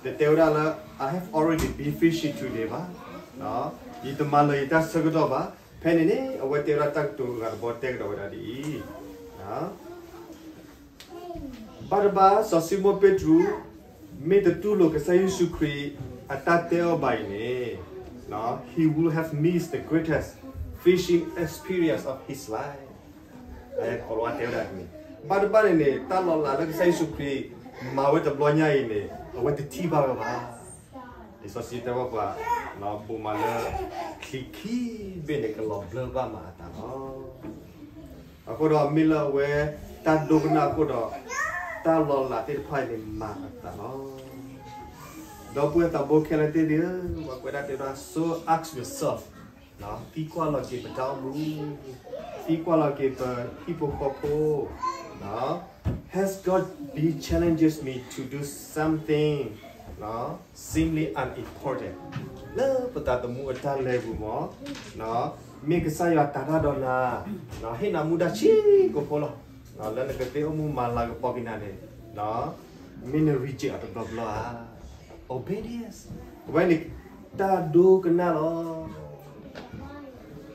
တတဲဝဲဒၣ်လၢ I have already been fishing today ဘၣ်. ယတမၤလၢၤယတၢ်ဆၢကတီၢ်ဘၣ်. ဖဲန့ၣ်န့ၣ် အဝဲတဲဝဲဒၣ်တၢ်ကတိၤအဂၤတဘီတဲကဒီးဝဲဒၣ်ဒ်အံၤ ဘၣ်တဘၣ် စီၤၡံမိၣ်ပ့းတရူး မ့ၢ်တတူၢ်လိာ်ကစၢ်ယ့ၣ်ၡူးခရံာ်အတၢ်တဲအီၤဘၣ်အံၤန့ၣ် he would have missed the greatest fishing experience of his life. တဲဝဲဒၣ်န့ၣ် ဘၣ်တဘၣ်န့ၣ်န့ၣ် တၢ်လီၤလးလၢကစၢ်ယ့ၣ်ၡူးခရံာ် မၤဝဲတဘျီညါအံၤန့ၣ် အဝဲတထံၣ်ဘၣ်ဝဲဘၣ်. လံာ်စီဆှံတဲဘၣ်ပှၤ ဘိးမးလၢ ချံခံဘ့ၣ်န့ၣ် ကလီၤဘျၢဘၣ်မးအသးလီၤ. အဃိဒီးမ့ၢ်လၢအဝဲ တၢ်ဒိကနၣ်အဃိဒီး တၢ်လီၤလးသ့ၣ်တဖၣ်အံၤန့ၣ်မၤအသးလီၤ. ဒီပုၢ်ဝဲၢ်သးဘိခဲလၢာ်သ့ၣ်ဧၢ, ပှၤကွဲးဒၣ်တဲဝဲဒၣ် so ask yourself, သံကွၢ်လီၤက့ၤပတၢ်အိၣ်မူ, သံကွၢ်လီၤက့ၤပဟံၣ်ဖိဃီဖိ, Has God been challenges me to do something seemingly unimportant? လၢပသးသမူအတၢ်လဲၤပူၤမး မ့ၢ်ကစၢ်ယွၤတၤတၢ်ဒီးနၤ, ဟ့ၣ်နၤမူဒါဆံးကိာ်ဖိလီၤ. လၢနကသ့အိၣ်မူမၤလၤကပီၤက့ၤနၤန့ၣ်, မ့ၢ်န reject အီၤတဘျီဘျီဧါ. Obedience. အဝဲန့ၣ် တၢ်ဒိကနၣ်လီၤ.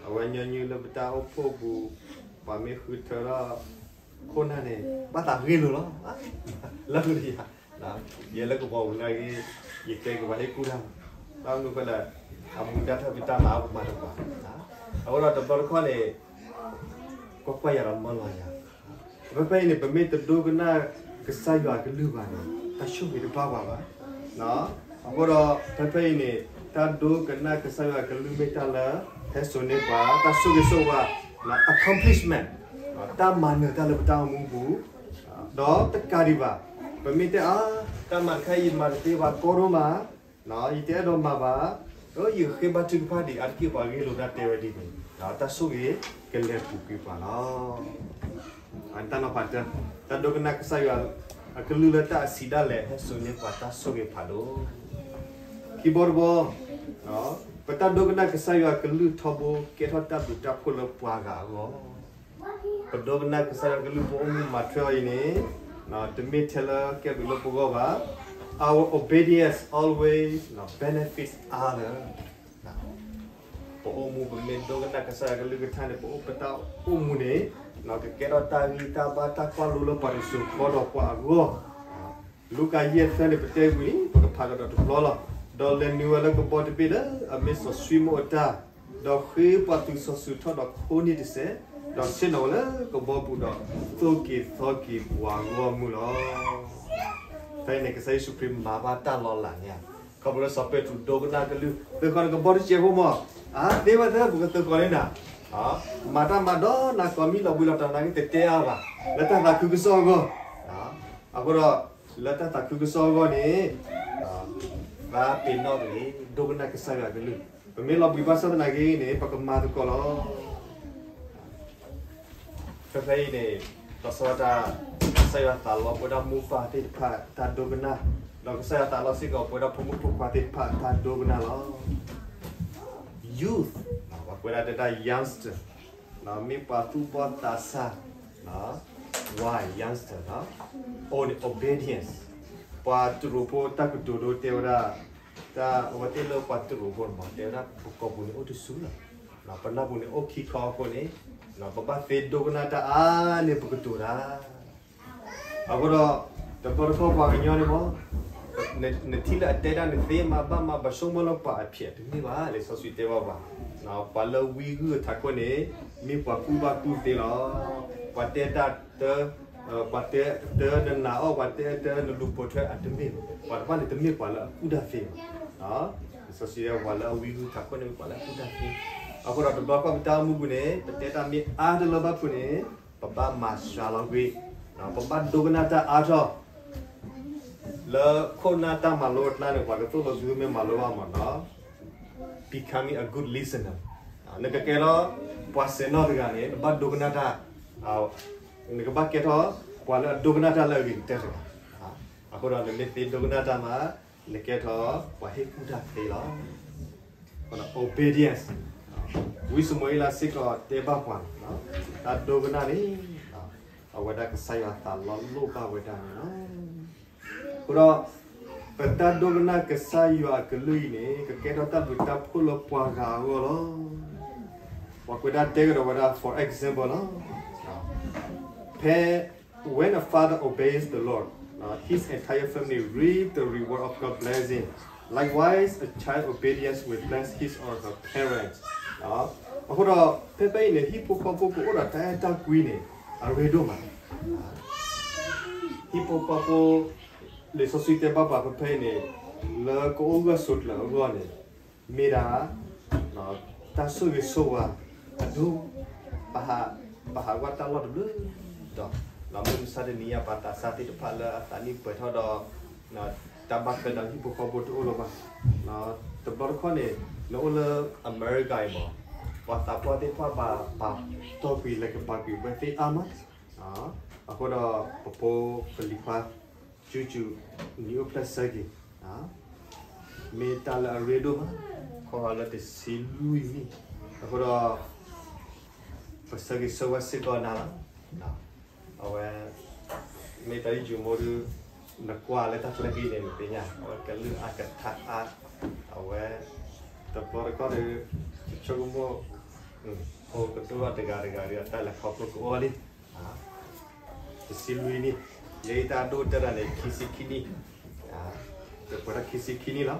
အဝဲညီနုၢ်လၢပတၢ်အိၣ်ဖှိၣ်ပူၤ, ပှၤမ့ၢ်ဃုထၢထီၣ်ခိၣ်နၢ်န့ၣ် ဘၣ်သးဂ့ၢ်လိာ်လီၤ. လၢယၤ, ယဲလၢကဘီပူၤနာ်က့, ယတဲကဘၣ်ဟ့ၣ်ကူၣ်တၢ်, ဘၣ်မနုၤဃိလဲၣ်, အမူဒါတၢ်ဖံးတၢ်မၤအပမၤတပှၤ. အဃိဒီးတဘျီတခီၣ်န့ၣ် ကွၢ်ကွၢ်ယၤဒီးမၢလီၤယၤ. ဖဲဖဲအံၤန့ၣ် ပမ့ၢ်တဒိကနၣ်ကစၢ်ယွၤအကလုၢ်ဘၣ်န့ၣ် တၢ်ဆိၣ်ဂ့ၤတဘၣ်ပှၤဘၣ်. အဃိဒီး ဖဲဖဲအံၤန့ၣ် တၢ်ဒိကနၣ်ကစၢ်ယွၤအကလုၢ်မ့ၢ်တၢ်လၢ ဟဲစိာ်န့ၢ်ပှၤ တၢ်ဆိၣ်ဂ့ၤဆိၣ်ဝါ, accomplishment, တၢ်မၤနၢၤတၢ်လၢပတၢ်အိၣ်မူပူၤ, ဒီးတကးဒံးဘၣ် ပမ့ၢ်တဲအါ, တၢ်မၤတခါအံၤယမၤတသ့ဘၣ် ကီဒိၣ်မး, ယတအဲၣ်ဒိးမၤဘၣ်, ယကဃ့ဘါထုကဖၣ်ဒံး အါတက့ၢ်ပှၤဂ့ၢ်လိာ်တၢ်တဲဝဲဒ်န့ၣ်, တၢ်ဆိၣ်ဂ့ၤကလဲၤပူၤကွံာ်ပှၤလီၤ. တၢ်နီၤဖးတၢ, တၢ်ဒိကနၣ်ကစၢ်ယွၤအကလုၢ်လၢတၢ်အဆံးဒၣ်လဲာ် ဟဲစိာ်န့ၢ်ပှၤတၢ်ဆိၣ်ဂ့ၤဖးဒိၣ်. ခံဘီတဘီ, ပတၢ်ဒိကနၣ်ကစၢ်ယွၤအကလုၢ်ထီဘိ ကဲထီၣ်တၢ်ဘျုးတၢ်ဖှိၣ်လၢပှၤဂၤအဂီၢ်. ပဒိကနၣ်ကစၢ်ယွၤအကလုၢ် ပအိၣ်မူမၤထွဲအီၤအံၤန့ၣ်, တမ့ၢ်ထဲလၢကဲဘျုးလၢပဂီၢ်ဘၣ်. Our obedience always benefits others. ပအိၣ်မူပမ့ၢ်ဒိကနၣ်ကစၢ်ယွၤကလုၢ်ကထါန့ၣ် ပအိၣ်ပတၢ်အိၣ်မူန့ၣ်, ကကဲထီၣ်တၢ်ဂံၢ်တၢ်ဘါတၢ်ကွၢ်လိလၢပှၤတစိၤဃီဒီးပှၤအဂီၢ်. လူၤကၣ်ယဲၢ်သၢန့ၣ် ပတဲဝံၤလံ ပကဖးကဒီးတဘျီလီၤ. ဒီးလဲၤနုာ်ဝဲလၢကဘီတဘ့ၣ်လၢအမ့ၢ်စီၤၡံမိၣ်အတၢ်, ဒီးဃ့ပှၤသုးစီၤစုၤထီၣ်ဒီးခိန့ၢ်တစဲး, ဒီးဆ့ၣ်နီၤဝဲလၢကဘီပူၤဒီး သိၣ်က့ၤသီက့ၤပှၤဂီၢ်မုၢ်လီၤ. ဖဲအံၤန့ၣ် ကစၢ်ယ့ၣ်ၡူးခရံာ်မၤဘၣ်တၢ်လီၤလးန့ၣ်ဧါ. ခီဖျိလၢစီၤပ့းတရူးဒိကနၣ်ကလုၢ် သုးခီၣ်န့ၣ်ကဘီတစဲးဖိမး, အါသ့ဝဲသၢ ပကသုးခီၣ်န့ၢ်နၤ, မၤတၢ်မၤဒီးနၤ ကိးမံၣ်လီၤဘှံးလီၤတီၤ နာ်က့တတဲအါဘၣ်, လၢတၢ်သးခုကစီၣ်အဂီၢ်. အဃိဒီး လၢတၢ်သးခုကစီၣ်အဂီၢ်န့ၣ်, သးပ့ၤနီၣ်တဂ့ၤ, ဒိကနၣ်ကစၢ်ယွၤကလုၢ်, ပမ့ၢ်လီၤဘှံးဘၣ်ဆၣ်သနာ်က့န့ၣ် ပကမၤသကိးလီၤ. ဖဲဖဲအံၤန့ၣ် လီၤဆီဒၣ်တၢ် ကစၢ်ယွၤသးလီပဝဲဒၣ်မိၢ်ပၢ်သ့ၣ်တဖၣ်တၢ်ဒိကနၣ်, ဒီးကစၢ်ယွၤသးလီစ့ၢ်ကီး ပဝဲဒၣ်ဖိမုၣ်ဖိခွါသ့ၣ်တဖၣ်တၢ်ဒိကနၣ်လီၤ. Youth, ပှၤကွဲးဒၣ်တဲဒၣ် youngster, မ့ၢ်ပှၤသူၣ်ဘီၣ်သးစၢ်, wise youngster, အိၣ်န့ၣ် obedience. ပှၤတရူးဖိတၢ်ကတိၤဒိတဲဝဲဒၣ်, တၢ်အဝဲသ့ၣ်လၢပှၤတရူးဖိန့ၣ်မး တဲဝဲဒၣ် ပကိာ်ပူၤန့ၣ်အိၣ်တဆူလီၤ, ပနၢ်ပူၤန့ၣ်အိၣ်ခံခီအဃိန့ၣ်, ပဘၣ်သ့ဒိကနၣ်တၢ်အါန့ၢ်ပကတိၤတၢ်. အဃိဒီး တဘျီတခီၣ်ပှၤကညီန့ၣ်မး နထံၣ်လၢအတဲဒၣ်နသ့မၤဘၣ်မၤဘၣ်ဆိကမိၣ်လၢပှၤအဖျဲးတမ့ၢ်ဘၣ်, လံာ်စီဆှံတဲဘၣ်ပှၤ, ပှၤလၢဝံဂုၢ်ထးခိၣ်န့ၣ် မ့ၢ်ပှၤကူၣ်ဘၣ်ကူၣ်သ့လီၤ. ပှၤတဲတၢ်တၢ ပှၤတဲတၢ်နနာ်အီၤ, ပှၤတဲတၢ်နလူၤပိာ်ထွဲအတမ့ၢ်, ပှၤတဖၣ်န့ၣ်တမ့ၢ်ပှၤလၢအကူၣ်တၢ်သ့ဘၣ်. လံာ်စီဆှံတဲ ပှၤလၢအဝံဂုၢ်ထးခိၣ်န့ၣ်မ့ၢ်ပှၤလၢအကူၣ်တၢ်သ့. အဃိဒီးတဘျီခီၣ်ပတၢ်အိၣ်မူပူၤန့ၣ် ပတဲတၢ်မ့ၢ်အါတလၢဘၣ်ဖုးန့ၣ် ပဘၣ်မၤစှၤလီၤကွံာ်, ပဘၣ်ဒိကနၣ်တၢ်အါထီၣ် လၢခိၣ်နၢ်တၢ်မၤလိအကျါန့ၣ် ပှၤကသိၣ်လိသုမ့ၢ်မၤလိဘၣ်မးနီၤ, becoming a good listener. နကကဲထီၣ်ပှၤစဲးနီၣ်တဂၤန့ၣ် နဘၣ်ဒိကနၣ်တၢ်, နကဘၣ်ကဲထီၣ်ပှၤလၢအဒိကနၣ်တၢ်လၢအဂ့ၤကတၢၢ်တဂၤ. အဃိဒီးနမ့ၢ်သ့ဒိကနၣ်တၢ်မး နကဲထီၣ်ပှၤဟ့ၣ်ကူၣ်တၢ်သ့လီၤ. obedience, ဝံစမူၤအ့လးစ့ၢ်ကီးတဲဘၣ်ပှၤန့ၣ်, တၢ်ဒိကနၣ်န့ၣ် အဝဲဒၣ်ကစၢ်ယွၤသးလီလိၣ်ဘၣ်ဝဲဒၣ်န့ၣ်လီၤ. အဃိဒီး ပတၢ်ဒိကနၣ်ကစၢ်ယွၤအကလုၢ်အံၤန့ၣ် ကကဲထီၣ်တၢ်ဘျုးတၢ်ဖှိၣ်လၢပှၤဂၤအဂီၢ်လီၤ. ပှၤကွဲးဒၣ်တဲကဒီးဝဲဒၣ် for example လီၤ. ဖဲ when a father obeys the Lord, his entire family reap the reward of God's blessing. Likewise, a child obedience will bless his or her parents. အဃိဒီး ဖဲဖဲအံၤန့ၣ် ဟံၣ်ဖိဃီဖိကအိၣ်ဒီးတၢ်အဲၣ်တၢ်ကွံန့ၣ် အရ့ဒိၣ်မး. ဟံၣ်ဖိဃီဖိ လံာ်စီဆှံတဲဘၣ်ပှၤဖဲဖဲအံၤန့ၣ် လၢကအိၣ်ဂၢၢ်ဆိးကျၢၤအဂီၢ်န့ၣ် မ့ၢ်ဒၣ် တၢ်ဆိၣ်ဂ့ၤဆိၣ်ဝါအဒိၣ်, ပဟး, ပဟးကွၢ်တၢ်လီၢ်တဘျုးဒီး မုၢ်မဆါတနံၤညါ ပှၤသးစၢ်သ့ၣ်တဖၣ်လၢအသးနံၣ်ပှဲၤထီၣ်ဒီး တၢ်ဘၣ်ထွဲဒီးဟံၣ်ဖိဃီဖိတအိၣ်လၢၤဘၣ်. တဘျီတခီၣ်န့ၣ် နအိၣ်လၢ America အံၤမး ပှၤသးပှၢ်သ့ၣ်တဖၣ်ဘၣ်ပာ်တီၢ်ကွံာ်လဲၤကပာ်ကွံာ်ဝဲသ့ၣ်အါမး. အဃိဒီး ပဖိပလံၤခွါ ကၠူကၠူ နံၣ်အိၣ်ဖျဲၣ်ဆၢက့ၤ မ့ၢ်တၢ်လၢအရ့ဒိၣ်မး ခီလၢတဆံလွံၢ်နံၣ်. အဃိဒီး ပဆၢဂ့ၤဆၢဝါစ့ၢ်ကီးနၤလီၤ. အဝဲ မ့ၢ်တၢ်အံၤယမိၢ်ဒုး နကွၢ်လၢတၢ်ချၢက့ၤန့ၣ် နသ့ၣ်ညါ အဝဲကလုၢ်အါကထါအါ, အဝဲ တဘျီတခီၣ်ဒီး ဆိကမိၣ် ဖိကဒိၣ်တဂၤတဂၤဒီး အတၢ်လဲၤခီဖျိကအိၣ်လံ တဆံလွံၢ်နံၣ်, ယဲအံၤတၢ်ဒိၣ်တၢ်ဒၣ်န့ၣ် ခံဆံခံနံၣ်, ပှဲၤဒီးခံဆံခံနံၣ်လီၤ.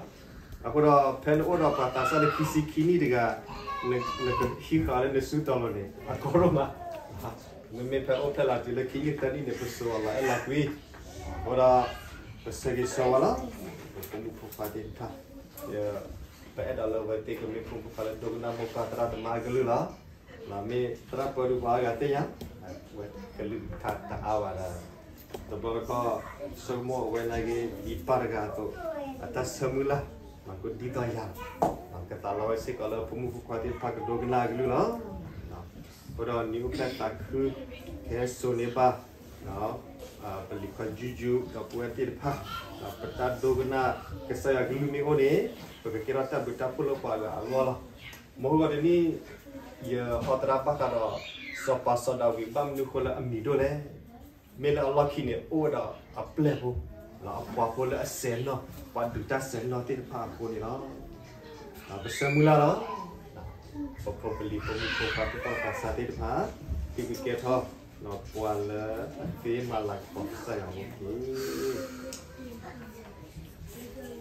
အဃိဒီး ဖဲနအိၣ်ဒီးပှၤသးစၢ်လၢခံဆံခံနံၣ်တဂၤ, နကဟံးဃာ်လၢနစုတီၤလိၤန့ၣ် အကီဒိၣ်မး. မ့မ့ၢ်ဖဲအိၣ်ဖျဲၣ်လီၤတုၤလၢခံနံၣ်သၢနံၣ်န့ၣ် ပစိာ်အလီၤအဲၣ်လီၤကွံ, အဃိဒီး ပဆၢဂ့ၤဆၢဝါလီၤ ပဖိမုၣ်ဖိခွါသ့ၣ်တဖၣ်, ပအဲၣ်ဒိးလၢအဝဲသ့ၣ်ကမ့ၢ်ဖိမုၣ်ဖိခွါလၢဒိကနၣ်မိၢ်ပၢ်သရၣ်သမါအကလုၢ်လီၤ. မ့ၢ်သရၣ်ပၢဒုးပှၤအါဂၤသ့ၣ်ညါ, ဝဲကလုၢ်ကထါတအါဘၣ်ဒီး, တဘျီတခီၣ် ဆိကမိၣ်အဝဲနာ်က့ ဒ်ပၢ်တဂၤအသိး, အတၢ်ဆၢမုၢ်လၢ် ကဒ်သိးယၤ, ကသးလီဝဲစ့ၢ်ကီးလၢဖိမုၣ်ဖိခွါသ့ၣ်တဖၣ်ကဒိကနၣ်အကလုၢ်လီၤ. အဃိဒီးနံၣ်အိၣ်ဖျဲၣ်သးခု ကဟဲစိာ်န့ၢ်ဘၣ် ပလံၤခွါယူယူ ဒီးပဝဲသ့ၣ်တဖၣ်, ပတၢ်ဒိကနၣ်ကစၢ်ယွၤကလုၢ်မ့ၢ်အိၣ်န့ၣ် ပကကဲထီၣ်တၢ်ဘျုးတၢ်ဖှိၣ်လၢပှၤဂၤအဂီၢ်လီၤ. မဟါဂီၤတနံၤ ယဟီသရၣ်ဘၣ်ဃးဒီး စီၤပၤစီၤဒၤဝံး ဘၣ်မနုၤအဃိလၢအမံၤဒိၣ်လဲၣ်. မ့ၢ်လၢအလီၢ်ခံန့ၣ် အိၣ်ဝဲဒီးအပျဲၢ်ဖိ, အပှၤဖိလၢအစဲးနီၣ်, ပှၤဒုးတၢ်စဲးနီၣ်သ့ၣ်တဖၣ်အဃိန့ၣ်လီၤ. ပဆၢမုၢ်လၢ်လီၤ. ပဖိပလံၤဖိမုၣ်ဖိခွါသ့ၣ်တဖၣ်သးစၢ်သ့ၣ်တဖၣ်, သုကကဲထီၣ်ပှၤလၢအသ့မၤလၤကပီၤကစၢ်ယွၤအဂ့ၢ်တက့ၢ်.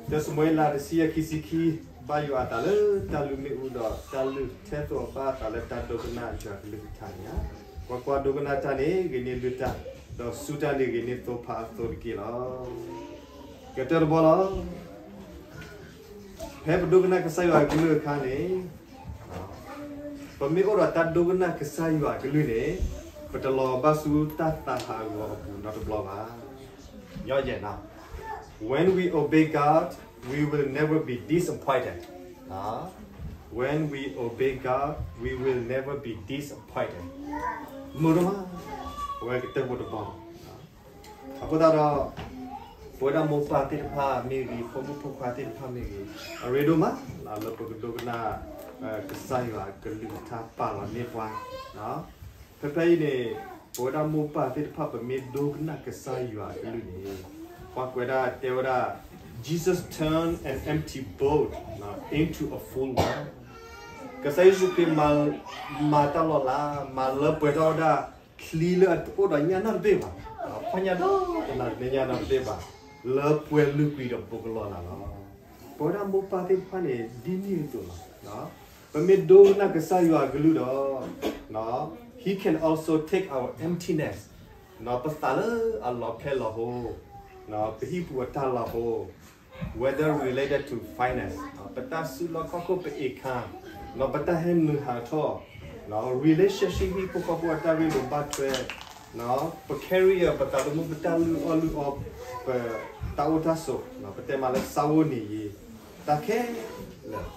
တၢ ၡမူၤအ့လး တဆံယဲၢ် ခံဆံခံ, ဘၣ်ယွၤအသးလၢတၢ်လုၢ်မ့ၣ်အူဒီး တၢ်လုၢ်ထဲသိးဘၣ်အသးလၢတၢ်ဒိကနၣ်ယွၤကလုၢ်ကထါန့ၣ်ဧါ. ကွၢ်ကွၢ်, ဒိကနၣ်တၢ်န့ၣ် ဂ့ၤန့ၢ်လုၢ်တၢ်, ဒီးစူၢ်တၢ်န့ၣ် ဂ့ၤန့ၢ်သိဖါအသိးတက့ၢ်လီၤ. ကတၢၢ်တဘီလီၤ. ဖဲပဒိကနၣ်ကစၢ်ယွၤအကလုၢ်အခါန့ၣ်, ပမ့ၢ်အိၣ်ဒီးတၢ်ဒိကနၣ်ကစၢ်ယွၤအကလုၢ်န့ၣ်, ပတလီၤဘၣ်ဆူတၢ်သးဟးဂီၤအပူၤနီတဘျီဘၣ်. ညီယဲၢ်နီၤ, When we obey God, we will never be disappointed. When we obey God, we will never be disappointed. မုာ်ဒိၣ်မး, အဝဲကတၢၢ်ဖိတဘီလီၤ. အဃိသတးဒီး ပဝဲဒၣ်မိၢ်ပၢ်သ့ၣ်တဖၣ်မ့ၢ်ဂ့ၤ, ဖိမုၣ်ဖိခွါသ့ၣ်တဖၣ်မ့ၢ်ဂ့ၤ, အရ့ဒိၣ်မး လၢပကဒိကနၣ် ကစၢ်ယွၤအကလုၢ်ကထါပာ်လီၤန့ၢ်ပှၤ. ဖဲဖဲအံၤန့ၣ် ပဝဲဒၣ်မိၢ်ပၢ်သ့ၣ်တဖၣ် ပမ့ၢ်ဒိကနၣ်ကစၢ်ယွၤအကလုၢ်န့ၣ်, ပှၤကွဲးဒၣ်တဲဝဲဒၣ်, Jesus turned an empty boat into a full one. ကစၢ်ယ့ၣ်ၡူးခရံာ်မၤ, မၤတၢ်လီၤလး, မၤလၢပှဲၤထီၣ်ဝဲဒၣ် ချံလၢအအိၣ်ဒီးညၣ်နီတဘ့ၣ်ဘၣ်, ဖီၣ်ညၣ်ဒီးတနၤန့ၢ်ညၣ်နီတဘ့ၣ်ဘၣ်, လၢပှဲၤလုာ်ကွံာ်ဒီးဘူးကလီၤနၤလီၤ. ပဝဲဒၣ်မိၢ်ပၢ်သ့ၣ်တဖၣ်န့ၣ် ဒ်န့ၣ်အသိးလီၤ. ပမ့ၢ်ဒိကနၣ်ကစၢ်ယွၤအကလုၢ်ဒီး, He can also take our emptiness, ပသးလၢအလီၤဖျဲၣ်လီၤဟိ, ပဟံၣ်ပူၤအတၢ်လီၤဟိ, whether related to finance, ပတၢ်စုလီၢ်ခီၣ်ခိၣ် ပ income, ပတၢ်ဟဲနုာ်ဟးထီၣ်, relationship ဟံၣ်ဖိဃီဖိအတၢ်ရ့လိာ်ဘၣ်ထွဲ, ပ career ပသးသမူ ပတၢ်လုၢ်အီၣ်လုၢ်အီ, ပတၢ်အိၣ်တၢ်ဆိး, ပတဲမးလၢ စားဝတ်နေရေး, တၢ်ခဲလၢာ်,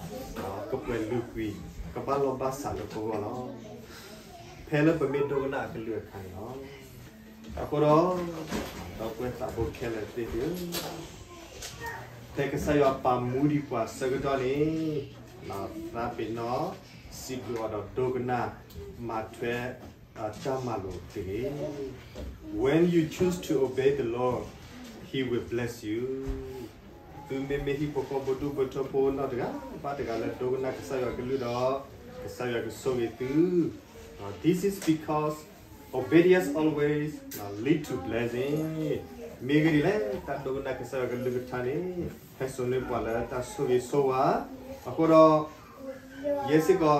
ကပှဲၤလုာ်ကွံာ်, ကဘၣ်လီၢ်ဘၣ်စးလၢပဂီၢ်လီၤ. ဖဲလၢပမ့ၢ်ဒိကနၣ်အကလုၢ်အခါန့ၣ်လီၤ. အဃိဒီး, ဒီပုၢ်ဝဲၢ်သးဘိခဲလၢာ်သ့ၣ်ဧၢ, ဖဲကစၢ်ယွၤပာ်မူဒံးပှၤဆၢကတီၢ်န့ၣ်, သးပ့ၤနီၣ်, စံးဘျုးအီၤဒီးဒိကနၣ်, မၤထွဲ, တၢ်မၤလိာ်တဂ့ၤ. When you choose to obey the Lord, He will bless you. သုမ့မ့ၢ်ဟံၣ်ဖိဃီဖိဒူၣ်ဖိထၢဖိနီတဂၤဘၣ်တဂၤလၢဒိကနၣ်ကစၢ်ယွၤကလုၢ်ဒီး, ကစၢ်ယွၤကဆိၣ်ဂ့ၤသု. This is because obedience always lead to blessing. မ့ၢ်ဂ့ၢ်ဒ်လဲၣ်, တၢ်ဒိကနၣ်ကစၢ်ယွၤကလုၢ်ကထါန့ၣ်, ဟဲစိာ်န့ၢ်ပှၤလၢတၢ်ဆိၣ်ဂ့ၤဆိၣ်ဝါ, အဃိဒီး ယဲစ့ၢ်ကီ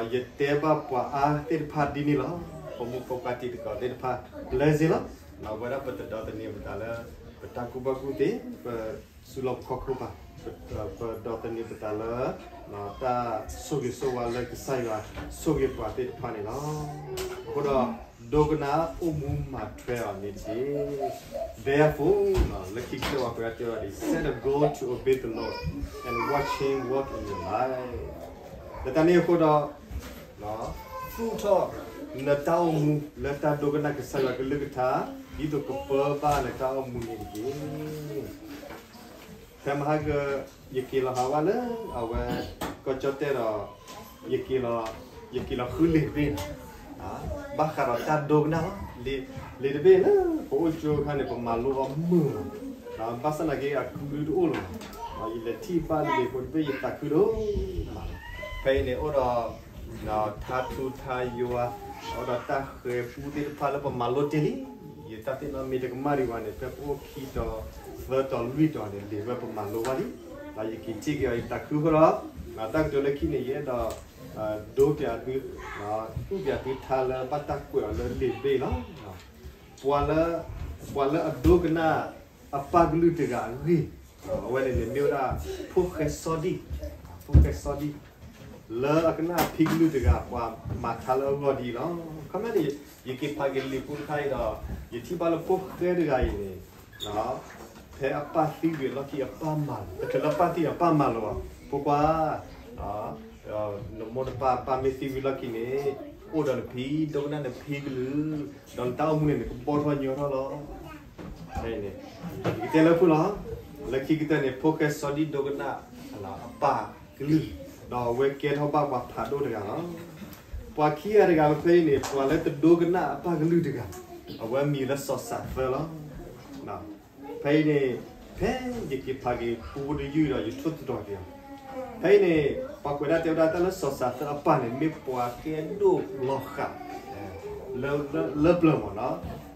း, ယတဲဘၣ်ပှၤအါသ့ၣ်တဖၣ်ဒ်န့ၣ်လီၤ. ဖိမုၣ်ဖိခွါတံၤသကိးသ့ၣ်တဖၣ်, blessing လီၤ. ဝဲဒၣ်ပတဒိးသန့ၤပသးလၢ, ပတၢ်ကူၣ်ဘၣ်ကူၣ်သ့, ပစုလီၢ်ခီၣ်ခိၣ်ဘၣ်, ပဒိးသန့ၤပသးလၢ, တၢ်ဆိၣ်ဂ့ၤဆိၣ်ဝါလၢကစၢ်ယွၤဆိၣ်ဂ့ၤပှၤသ့ၣ်တဖၣ်န့ၣ်လီၤ. အဃိဒီး, ဒိကနၣ်အိၣ်မူမၤထွဲအီၤန့ၣ်တက့ၢ်. Therefore, လၢခံကတၢၢ်ပှၤကွဲးဒၣ်တဲဝဲဒၣ်, set a goal to obey the Lord and watch Him work in your life. လၢတၢ်န့ၣ်အဃိဒီး, သူၣ်ထီၣ်နတၢ်အိၣ်မူလၢတၢ်ဒိကနၣ်ကစၢ်ယွၤကလုၢ်ကထါ, ဒ်သိးကပၢဘၣ်နတၢ်အိၣ်မူန့ၣ်တက့ၢ်. ဖဲမဟါက, ယက့ၤလီၤဟးဝဲလၢအဝဲ, ကီၢ်ကၠီၣ်တဲၣ်ဒီး, ယက့ၤလီၤ, ယက့ၤလီၤဃုလံာ်တဘ့ၣ်န့ၣ်, ဘၣ်ဃးဒီးတၢ်ဒိကနၣ်လီၤ. လံာ်တဘ့ၣ်လၢပအိၣ်ကၠိအခါန့ၣ် ပမၤလိအီၤမုာ်လီၤ. ဘၣ်ဆၣ်သနာ်က့အကုတအိၣ်လၢၤဘၣ်. ယလဲၤထံၣ်ဘၣ်လံာ်ဖိတဘ့ၣ် ယသးခုဒိၣ်မးလီၤ. ဖဲအံၤန့ၣ်အိၣ်ဒီး ထါထူထါယွၤ, အိၣ်ဒီးတၢ်ဃဲၤပူသ့ၣ်တဖၣ်လၢပမၤလိတ့ၢ်လံ. ယတၢ်သ့ၣ်နီၣ်မ့ၢ်တကမၣ်ဒံးဘၣ်န့ၣ် ဖဲပအိၣ်ခံတီၤသၢတီၤလွံၢ်တီၤန့ၣ် လံာ်ဝဲပမၤလိဘၣ်လံ. ဒီးယက့ၤထံၣ်က့ၤအီၤ ယသးခုအဃိဒီး, တၢ်ကတိၤလၢခံန့ၣ် ယအဲၣ်ဒိး, ဒိပၠးသု, ဒုးပၠးသုထါလၢဘၣ်တၢ်ကွဲးအီၤလၢလံာ်တဘ့ၣ်လီၤ. ပှၤလၢ, ပှၤလၢအဒိကနၣ်အပၢ်ကလုၢ်တဂၤအဂ့ၢ်, အဝဲန့ၣ်န့ၣ်မ့ၢ်ဝဲဒၣ်, ဖိၣ်ဃဲစီဒံၣ်, ဖိၣ်ဃဲစီဒံၣ်, လၢအကနၣ်အဖံကလုၢ်တဂၤ ပှၤမၤထါလၢအဂီၢ်ဒ်အံၤလီၤ. ခီမ့ၢ်န့ၣ်, ယက့ၤဖးက့ၤလံာ်ဖိတခါအံၤဒီး, ယထံၣ်ဘၣ်လၢဖိၣ်ဃဲတဂၤအံၤန့ၣ်, ဖဲအပၢ်သံဝံၤအလီၢ်ခံအပၢ်မၤလိာ်, တချုးလၢပၢ်သံအပၢ်မၤလိာ်အီၤ, ဖိခွါ နမိၢ်နပၢ်အပၢ်မ့ၢ်သံဝံၤလီၢ်ခံန့ၣ်, အိၣ်ဒီးနဖံ, ဒိကနၣ်နဖံကလုၢ်, ဒီးနတၢ်အိၣ်မူန့ၣ် နကဘီၣ်ထီၣ်ညီထီၣ်လီၤ. ယကတဲလၢဖုၣ်လီၤ. လၢခံကတၢၢ်န့ၣ် ဖိၣ်ဃဲစီဒံၣ်ဒိကနၣ်အပၢ်ကလုၢ်, ဒီးအဝဲကဲထီၣ်ဘၣ်ပှၤဖးဒိၣ်တဂၤလီၤ. ပှၤခံဂၤတဂၤဖဲအံၤန့ၣ် ပှၤလၢတဒိကနၣ်အပၢ်ကလုၢ်တဂၤ, အဝဲမံၤလၢစီၤစးသၢလီၤ. ဖဲအံၤန့ၣ်, ဖဲယက့ၤဖးက့ၤပူတယုၢ်ဒီး ယထိၣ်သတြီၤက့ၤအီၤ. ဖဲအံၤန့ၣ်, ပှၤကွဲးဒၣ်တဲဝဲဒၣ်တၢ်လၢစီၤစးသၢအပၢ်န့ၣ် မ့ၢ်ပှၤကဲဒိၣ်လီၤဃး လၢပျၢၤမးနီၤ.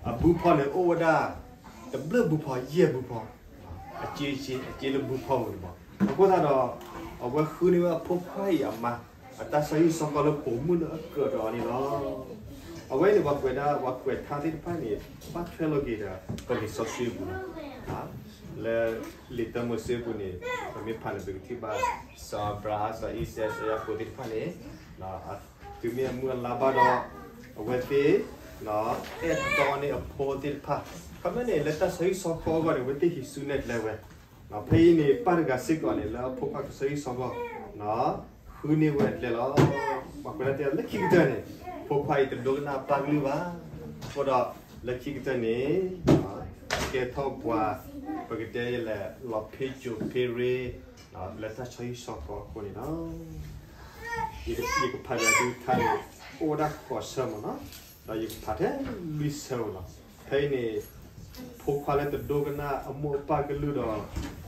အဘုဖီန့ၣ်အိၣ်ဝဲဒၣ် တဘျုးဘုဖီ ယဲၢ်ဘုဖီ, အစ့, အစ့လၢဘုဖီဝဲမး. အဃိသတးဒီး, အဝဲဃုန့ၢ်ဝဲအဖိခွါအံၤအမါ အတၢ်ဆီဟံၣ်ဆီဃီလၢပိာ်မုၣ်လၢအကြၢးဒီးအီၤန့ၣ်လီၤ. အဝဲန့ၣ်ပှၤကွဲးဒၣ် ပှၤကွဲးထါသ့ၣ်တဖၣ်န့ၣ် ဘၣ်ထွဲလီၤက့ၤဒီး ပလံာ်စီဆှံပူၤလီၤ. လၢလံာ်တၢမိၤၡ့ပူၤန့ၣ် ပမ့ၢ်ဖးန့ၣ် ပကထံၣ်ဘၣ် စီၤအၤဘြၤဟၣ် စီၤအံၤစဲး စီၤယၤကိာ်သ့ၣ်တဖၣ်န့ၣ် တုၤမ့ၢ်အမုၢ်အလါဘၣ်ဒီး အဝဲသ့ၣ် အဲၣ်တီန့ၢ်အဖိသ့ၣ်တဖၣ်. ခီမ့ၢ်န့ၣ် လၢတၢ်ဆီဟံၣ်ဆီဃီအဂီၢ်န့ၣ် အဝဲသ့ၣ်ဟံးစုနဲၣ်ကျဲဝဲ. ဖဲအံၤန့ၣ် ပၢ်တဂၤစ့ၢ်ကီးန့ၣ် လၢအဖိခွါကဆီဟံၣ်ဆီဃီ ဃုန့ၢ်ဝဲအကျဲလီၤ. ပှၤကွဲးဒၣ်တဲလၢခံကတၢၢ်န့ၣ် ဖိခွါအံၤတဒိကနၣ်အပၢ်ကလုၢ်ဘၣ်. အဃိဒီး လၢခံကတၢၢ်န့ၣ် ကဲထီၣ်ပှၤ ပကတဲလဲၣ် လီၤဖ့ၣ်စိၤဖ့ၣ်ရ့ လၢတၢ်ဆီဟံၣ်ဆီဃီအဃိန့ၣ်လီၤ. ယကဖးယၤဒုးထါန့ၣ် အိၣ်ဝဲဒၣ်ဃိးဆၢမးနီၤ. ဒီးယကဖးထဲလွံၢ်ဆၢဧိၤလီၤ. ဖဲအံၤန့ၣ် ဖိခွါလၢတဒိကနၣ်အမိၢ်အပၢ်ကလုၢ်ဒီး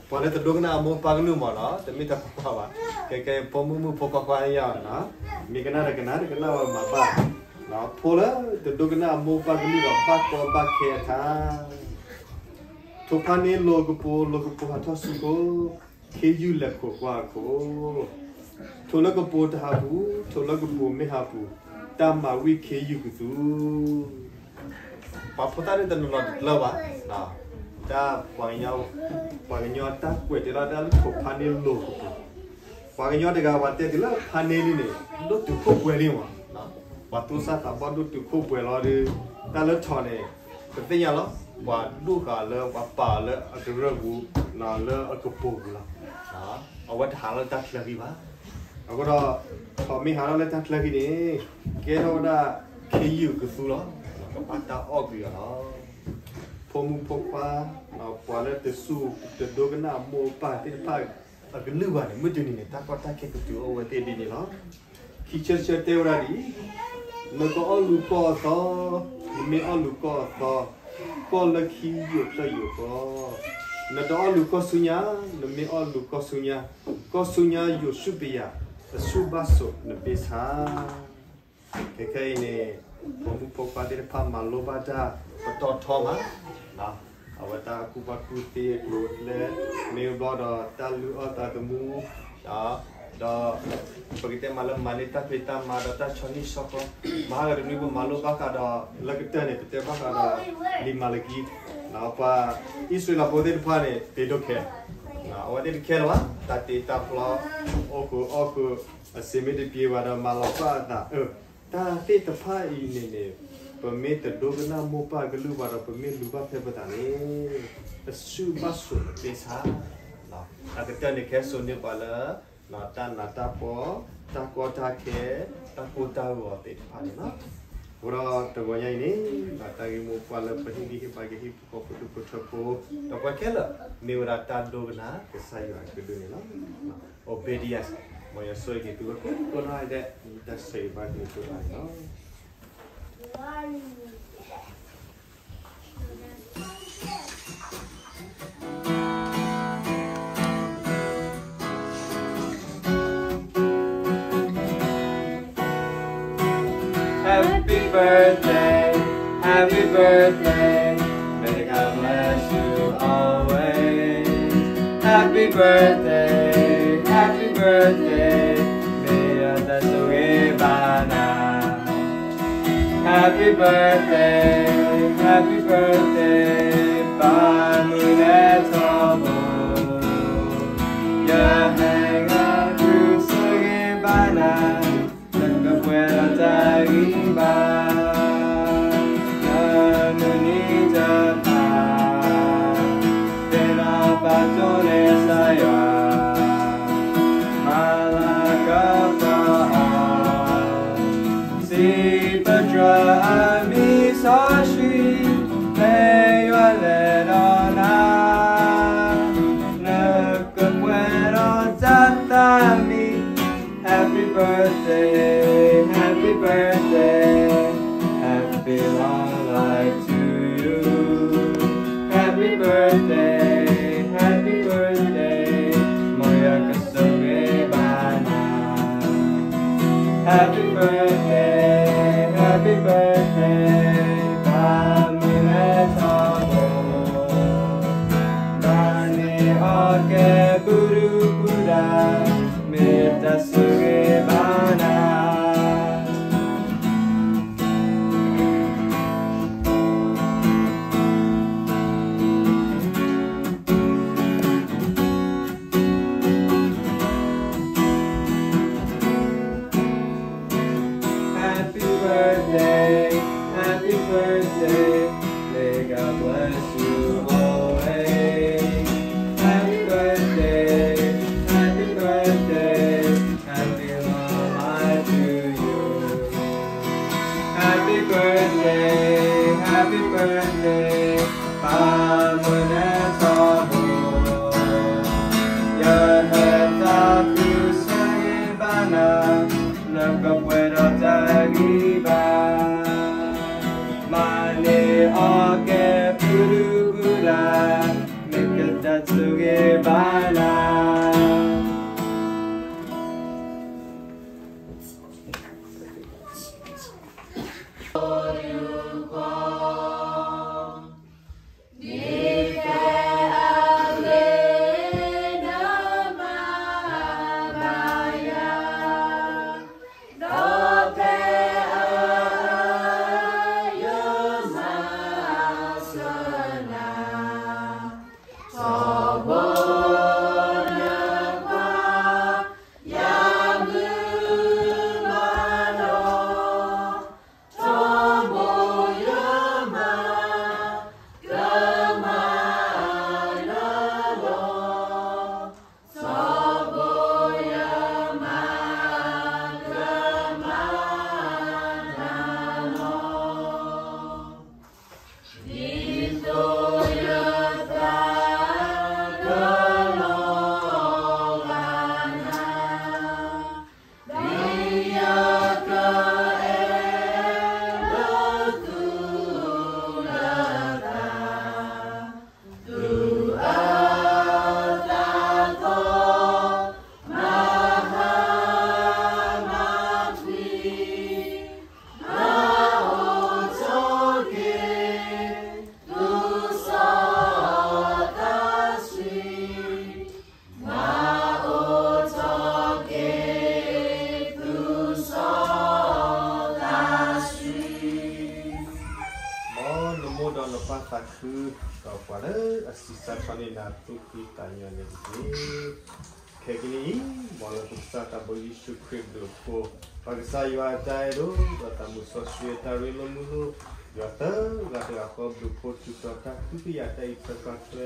ပှၤလၢတဒိကနၣ်အမိၢ်အပၢ်ကလုၢ်မ့ၢ်နီၤ တမ့ၢ်တၢ်ဖိခွါဘၣ်. ကဲကဲ ဖိမုၣ်မုၣ်ဖိခွါခွါယါနီၤ မ့ၢ်ကနၣ်တကနၣ်တကနၣ်ဝဲမၤဘၣ်. ဖိလၢတဒိကနၣ်အမိၢ်အပၢ်ကလုၢ်ဒီး ဘၣ်ကီဘၣ်ခဲအထါ ထိၣ်ဖးန့ၢ်လိာ်ကပိာ် လိာ်ကပိာ်ဟးထီၣ်ဆူခိၣ် ခ့ယုၢ်လဲၤခိးကွၢ်အခိၣ်, ထိၣ်လၢကပိာ်တဟးပူၤ ထိၣ်လၢကပိာ်မ့ၢ်ဟးပူၤ တၢ်မၤဝံၣ်ခ့ယုၢ်ကသူ ပှၤဖိသၣ်န့ၣ်တနီၤနီၤတကျၢၤဘၣ်, တၢ်ပှၤကညီ ပှၤကညီတၢ်ကွဲးတဲလီၤတၢ်လၢထိၣ်ဖးန့ၢ်လိာ်ကပိာ်, ပှၤကညီတဂၤပှၤတဲတုၤလၢဖးန့ၢ်လံန့ၣ် ဒိၣ်တုာ်ခိၣ်ပှဲၤလံမး, ပှၤသူၣ်စၢ်သးဘီၣ်ဒိၣ်တုာ်ခိၣ်ပှဲၤလီၤဒီး တၢ်လၢထိၣ်န့ၣ် ပသ့ၣ်ညါလီၤ ပှၤဒိၣ်ဃာ်လၢပှၤပာ်အီၤလၢအကရၢၢ်ပူၤ လၢအကပိာ်ပူၤလီၤ. အဝဲတဟးလၢတၢ်ချၢဃံဘၣ်. အဃိဒီး ထိၣ်မ့ၢ်ဟးထီၣ်လၢတၢ်ချၢဃံန့ၣ် ကဲထီၣ်ဝဲဒၣ်ခ့ယုၢ်ကသူလီၤ. ကဘၣ်တၢ်အီၣ်ကွံာ်အီၤလီၤ. ဖိမုၣ်ဖိခွါ ပှၤလၢတစူၢ်တဒိကနၣ်အမိၢ်အပၢ်သ့ၣ်တဖၣ်အကလုၢ်ဘၣ်န့ၣ် မုၢ်တနံၤန့ၣ် တၢ်ကီတၢ်ခဲကတုၤအိၣ်ဝဲသ့ၣ်ဒ်န့ၣ်လီၤ. ခံဆၢတဆၢတဲဝဲဒၣ်ဒ်အံၤ, နကအီၣ်လူၤကီၢ်အသီ, နမ့ၢ်အီၣ်လူၤကီၢ်အသီ, ကီၢ်လၢခံယိာ်ဖျၢၣ်ယိာ်ဃီ, နတအီၣ်လူၤကီၢ်ဆူညါ, နမ့ၢ်အီၣ်လူၤကီၢ်ဆူညါ, ကီၢ်ဆူညါယိာ်ဆူပယၤ, အဆူၣ်ဘၣ်စိာ်နပ့ဆါ ခဲခဲအံၤန့ၣ် ဖိမုၣ်ဖိခွါသ့ၣ်တဖၣ်မၤလိဘၣ်တၢ်ပတီၢ်ထီမး, အဝဲတၢ်ကူၣ်ဘၣ်ကူၣ်သ့အကျိၤကျဲ မ့ၢ်ဘျီဒီးတၢ်လုၢ်အီၣ်သးသမူ, ဒီး ပကတဲမးလၢမၤန့ၢ်တၢ်ဖံးတၢ်မၤဒီးတၢ်ဆီဟံၣ်ဆီဃီ, မၤဟးဂီၤတနွံပမၤလိဘၣ်ဃးဒီး လၢကတၢၢ်န့ၣ် ပတဲဘၣ်ဃးဒီး လံာ်မၤလကံ, ပှၤအံၣ်စရ့လးဖိသ့ၣ်တဖၣ်န့ၣ် သ့ဒိၣ်ခဲ အဝဲသ့ၣ်တခဲလၢၤဘၣ်, တၢ်တ့တၢ်ဖျီ, အိၣ်ဃုာ်အီၣ်ဃုာ်, အစ့မ့ၢ်တပှဲၤဘၣ်ဒီးမၤလီၤပၢ်အသး, တၢ်သ့ၣ်တဖၣ်အံၤန့ၣ်န့ၣ် ပမ့ၢ်တဒိကနၣ်မိၢ်ပၢ်ကလုၢ်ဘၣ်ဒီး ပမ့ၢ်လူၤဘၣ်ဖဲပသးန့ၣ် အဆူၣ်ဘၣ်စိာ်နပ့ဆါ, တၢ်ကတၢၢ်န့ၣ်ကဟဲစိာ်န့ၢ်ပှၤလၢ တၢ်နးတၢ်ဖှီၣ်, တၢ်ကီတၢ်ခဲ, တၢ်ကိၢ်တၢ်ဂီၤသ့ၣ်တဖၣ်န့ၣ်လီၤ. အဃိဒီးတဂီၤညါအံၤန့ၣ် တၢ်ဂ့ၢ်မိၢ်ပှၢ်လၢပဟ့ၣ်ဂံၢ်ဟ့ၣ်ဘါကဟ့ၣ်ဖိဃီဖိဒူၣ်ဖိထၢဖိ ဒီးပှၤခဲလၢာ် မ့ၢ်ဝဲဒၣ်တၢ်ဒိကနၣ်ကစၢ်ယွၤအကလုၢ်န့ၣ်လီၤ. Obedience, မ်ယွၤဆိၣ်ဂ့ၤက့ၤသုဝဲကိးဂၤဒဲး တၢ်ဆၢဂ့ၤဘၣ်က့ၤသုဝဲန့ၣ်လီၤ. Happy birthday, happy birthday, may God bless you always. Happy birthday, happy birthday, မ့ၢ်အတၢ်ဆိၣ်ဂ့ၤဘၣ်နၤ Happy birthday, happy birthday, ပၢ်မုၢ်လဲၤထီဘိ, ယဟဲငါဒုးဆိၣ်ဂ့ၤဘၣ်နၤ, နကပှဲၤဒီးတၢ်ဂံၢ်ဘါ, နမုၢ်နံၤတဖၣ် သ့ၣ်နီၣ်ပာ်ဒိၣ်န့ၢ်ကစၢ်ယွၤ, မၤလၤကပီၤအီၤ, စံးပတြၢၤအမံၤစီဆှံ, မ့ၢ်ယွၤလဲၤဒီးနၤ, နကပှဲၤဒီးတၢ်သးမံ, Happy birthday, happy birthday, happy long life to you. Happy birthday, happy birthday, မ်ယွၤကဆိၣ်ဂ့ၤဘၣ်နၤ, Happy birthday, happy birthday, ပၢ်မုၢ်လဲၤထီဘိ, ဘၣ်န့ၢ်အီၣ်ကဲဘုဒုဘုဒါ, မ့ၢ်တၢ်ဆိၣ်ဂ့ၤဘၣ်နၤ. Happy birthday, happy birthday, may God bless you always. Happy birthday, happy birthday, happy သူၣ်ဖှံသးညီန့ၣ်တက့ၢ်. ခဲကနံၣ်အံၤ, မ်လၢပကစၢ်သးဘိယ့ၣ်ၡူးခရံာ်ဘျုးအဃိ, ပကစၢ်ယွၤအတၢ်အဲၣ်ဒိၣ်, ဒီးတၢ်မုၢ်စီဆှံအတၢ်ရ့လိာ်မုာ်လိာ်, ယွၤသၢဂၤတဂၤဃီဘျုးဖှိၣ်ထူးထီၣ်တၢ်သူၣ်ဖှံသးညီတၢ်အံးထွဲကွၢ်ထွဲ,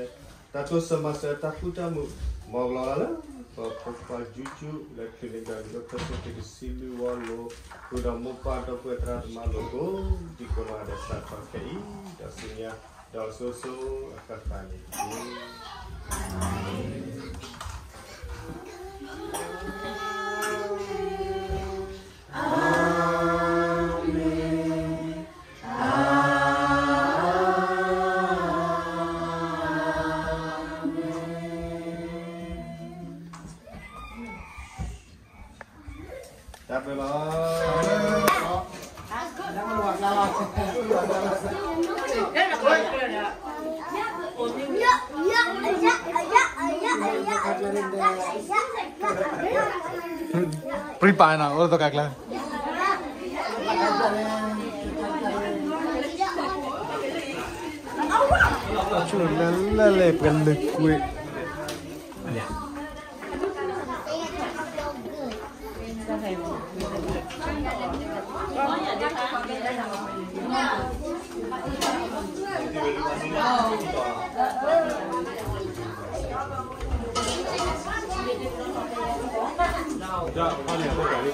တၢ်တိစၢၤမၤစၢၤတၢ်ဃူတၢ်မုာ်, မ်ကလီၤဂာ်လၢ ပဖိခွါယူယူ လၢခရံာ်န့ၣ်ဒီး လၢပစိၤက့ၤတဆံလွံၢ်ဝီလိၤ, ဃုာ်ဒီးမိၢ်ပၢ်ဒီပုၢ်ဝဲၢ်သရၣ်သမါလိၤကိးဒံကိးနီၢ်ဂၤဒဲးစးထီၣ်ခဲအံၤ, ဒီးဆူညါ, ဒီးစိၤစိၤအဃၣ်ဃၣ်န့ၣ်တက့ၢ်. တၢ်ဘျုးလီၤ. ပြံပာ်နၤ အိၣ်သကိးကျါ ဆိၣ်လၢလၢလဲၣ် ပှၤလုာ်ကွံာ် တၢ်ဘျုးလီ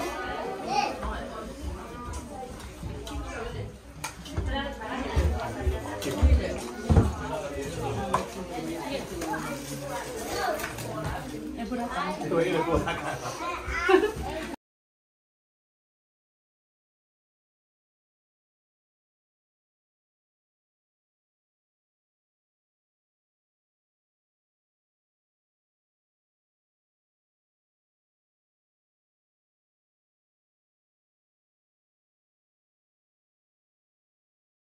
ၤ.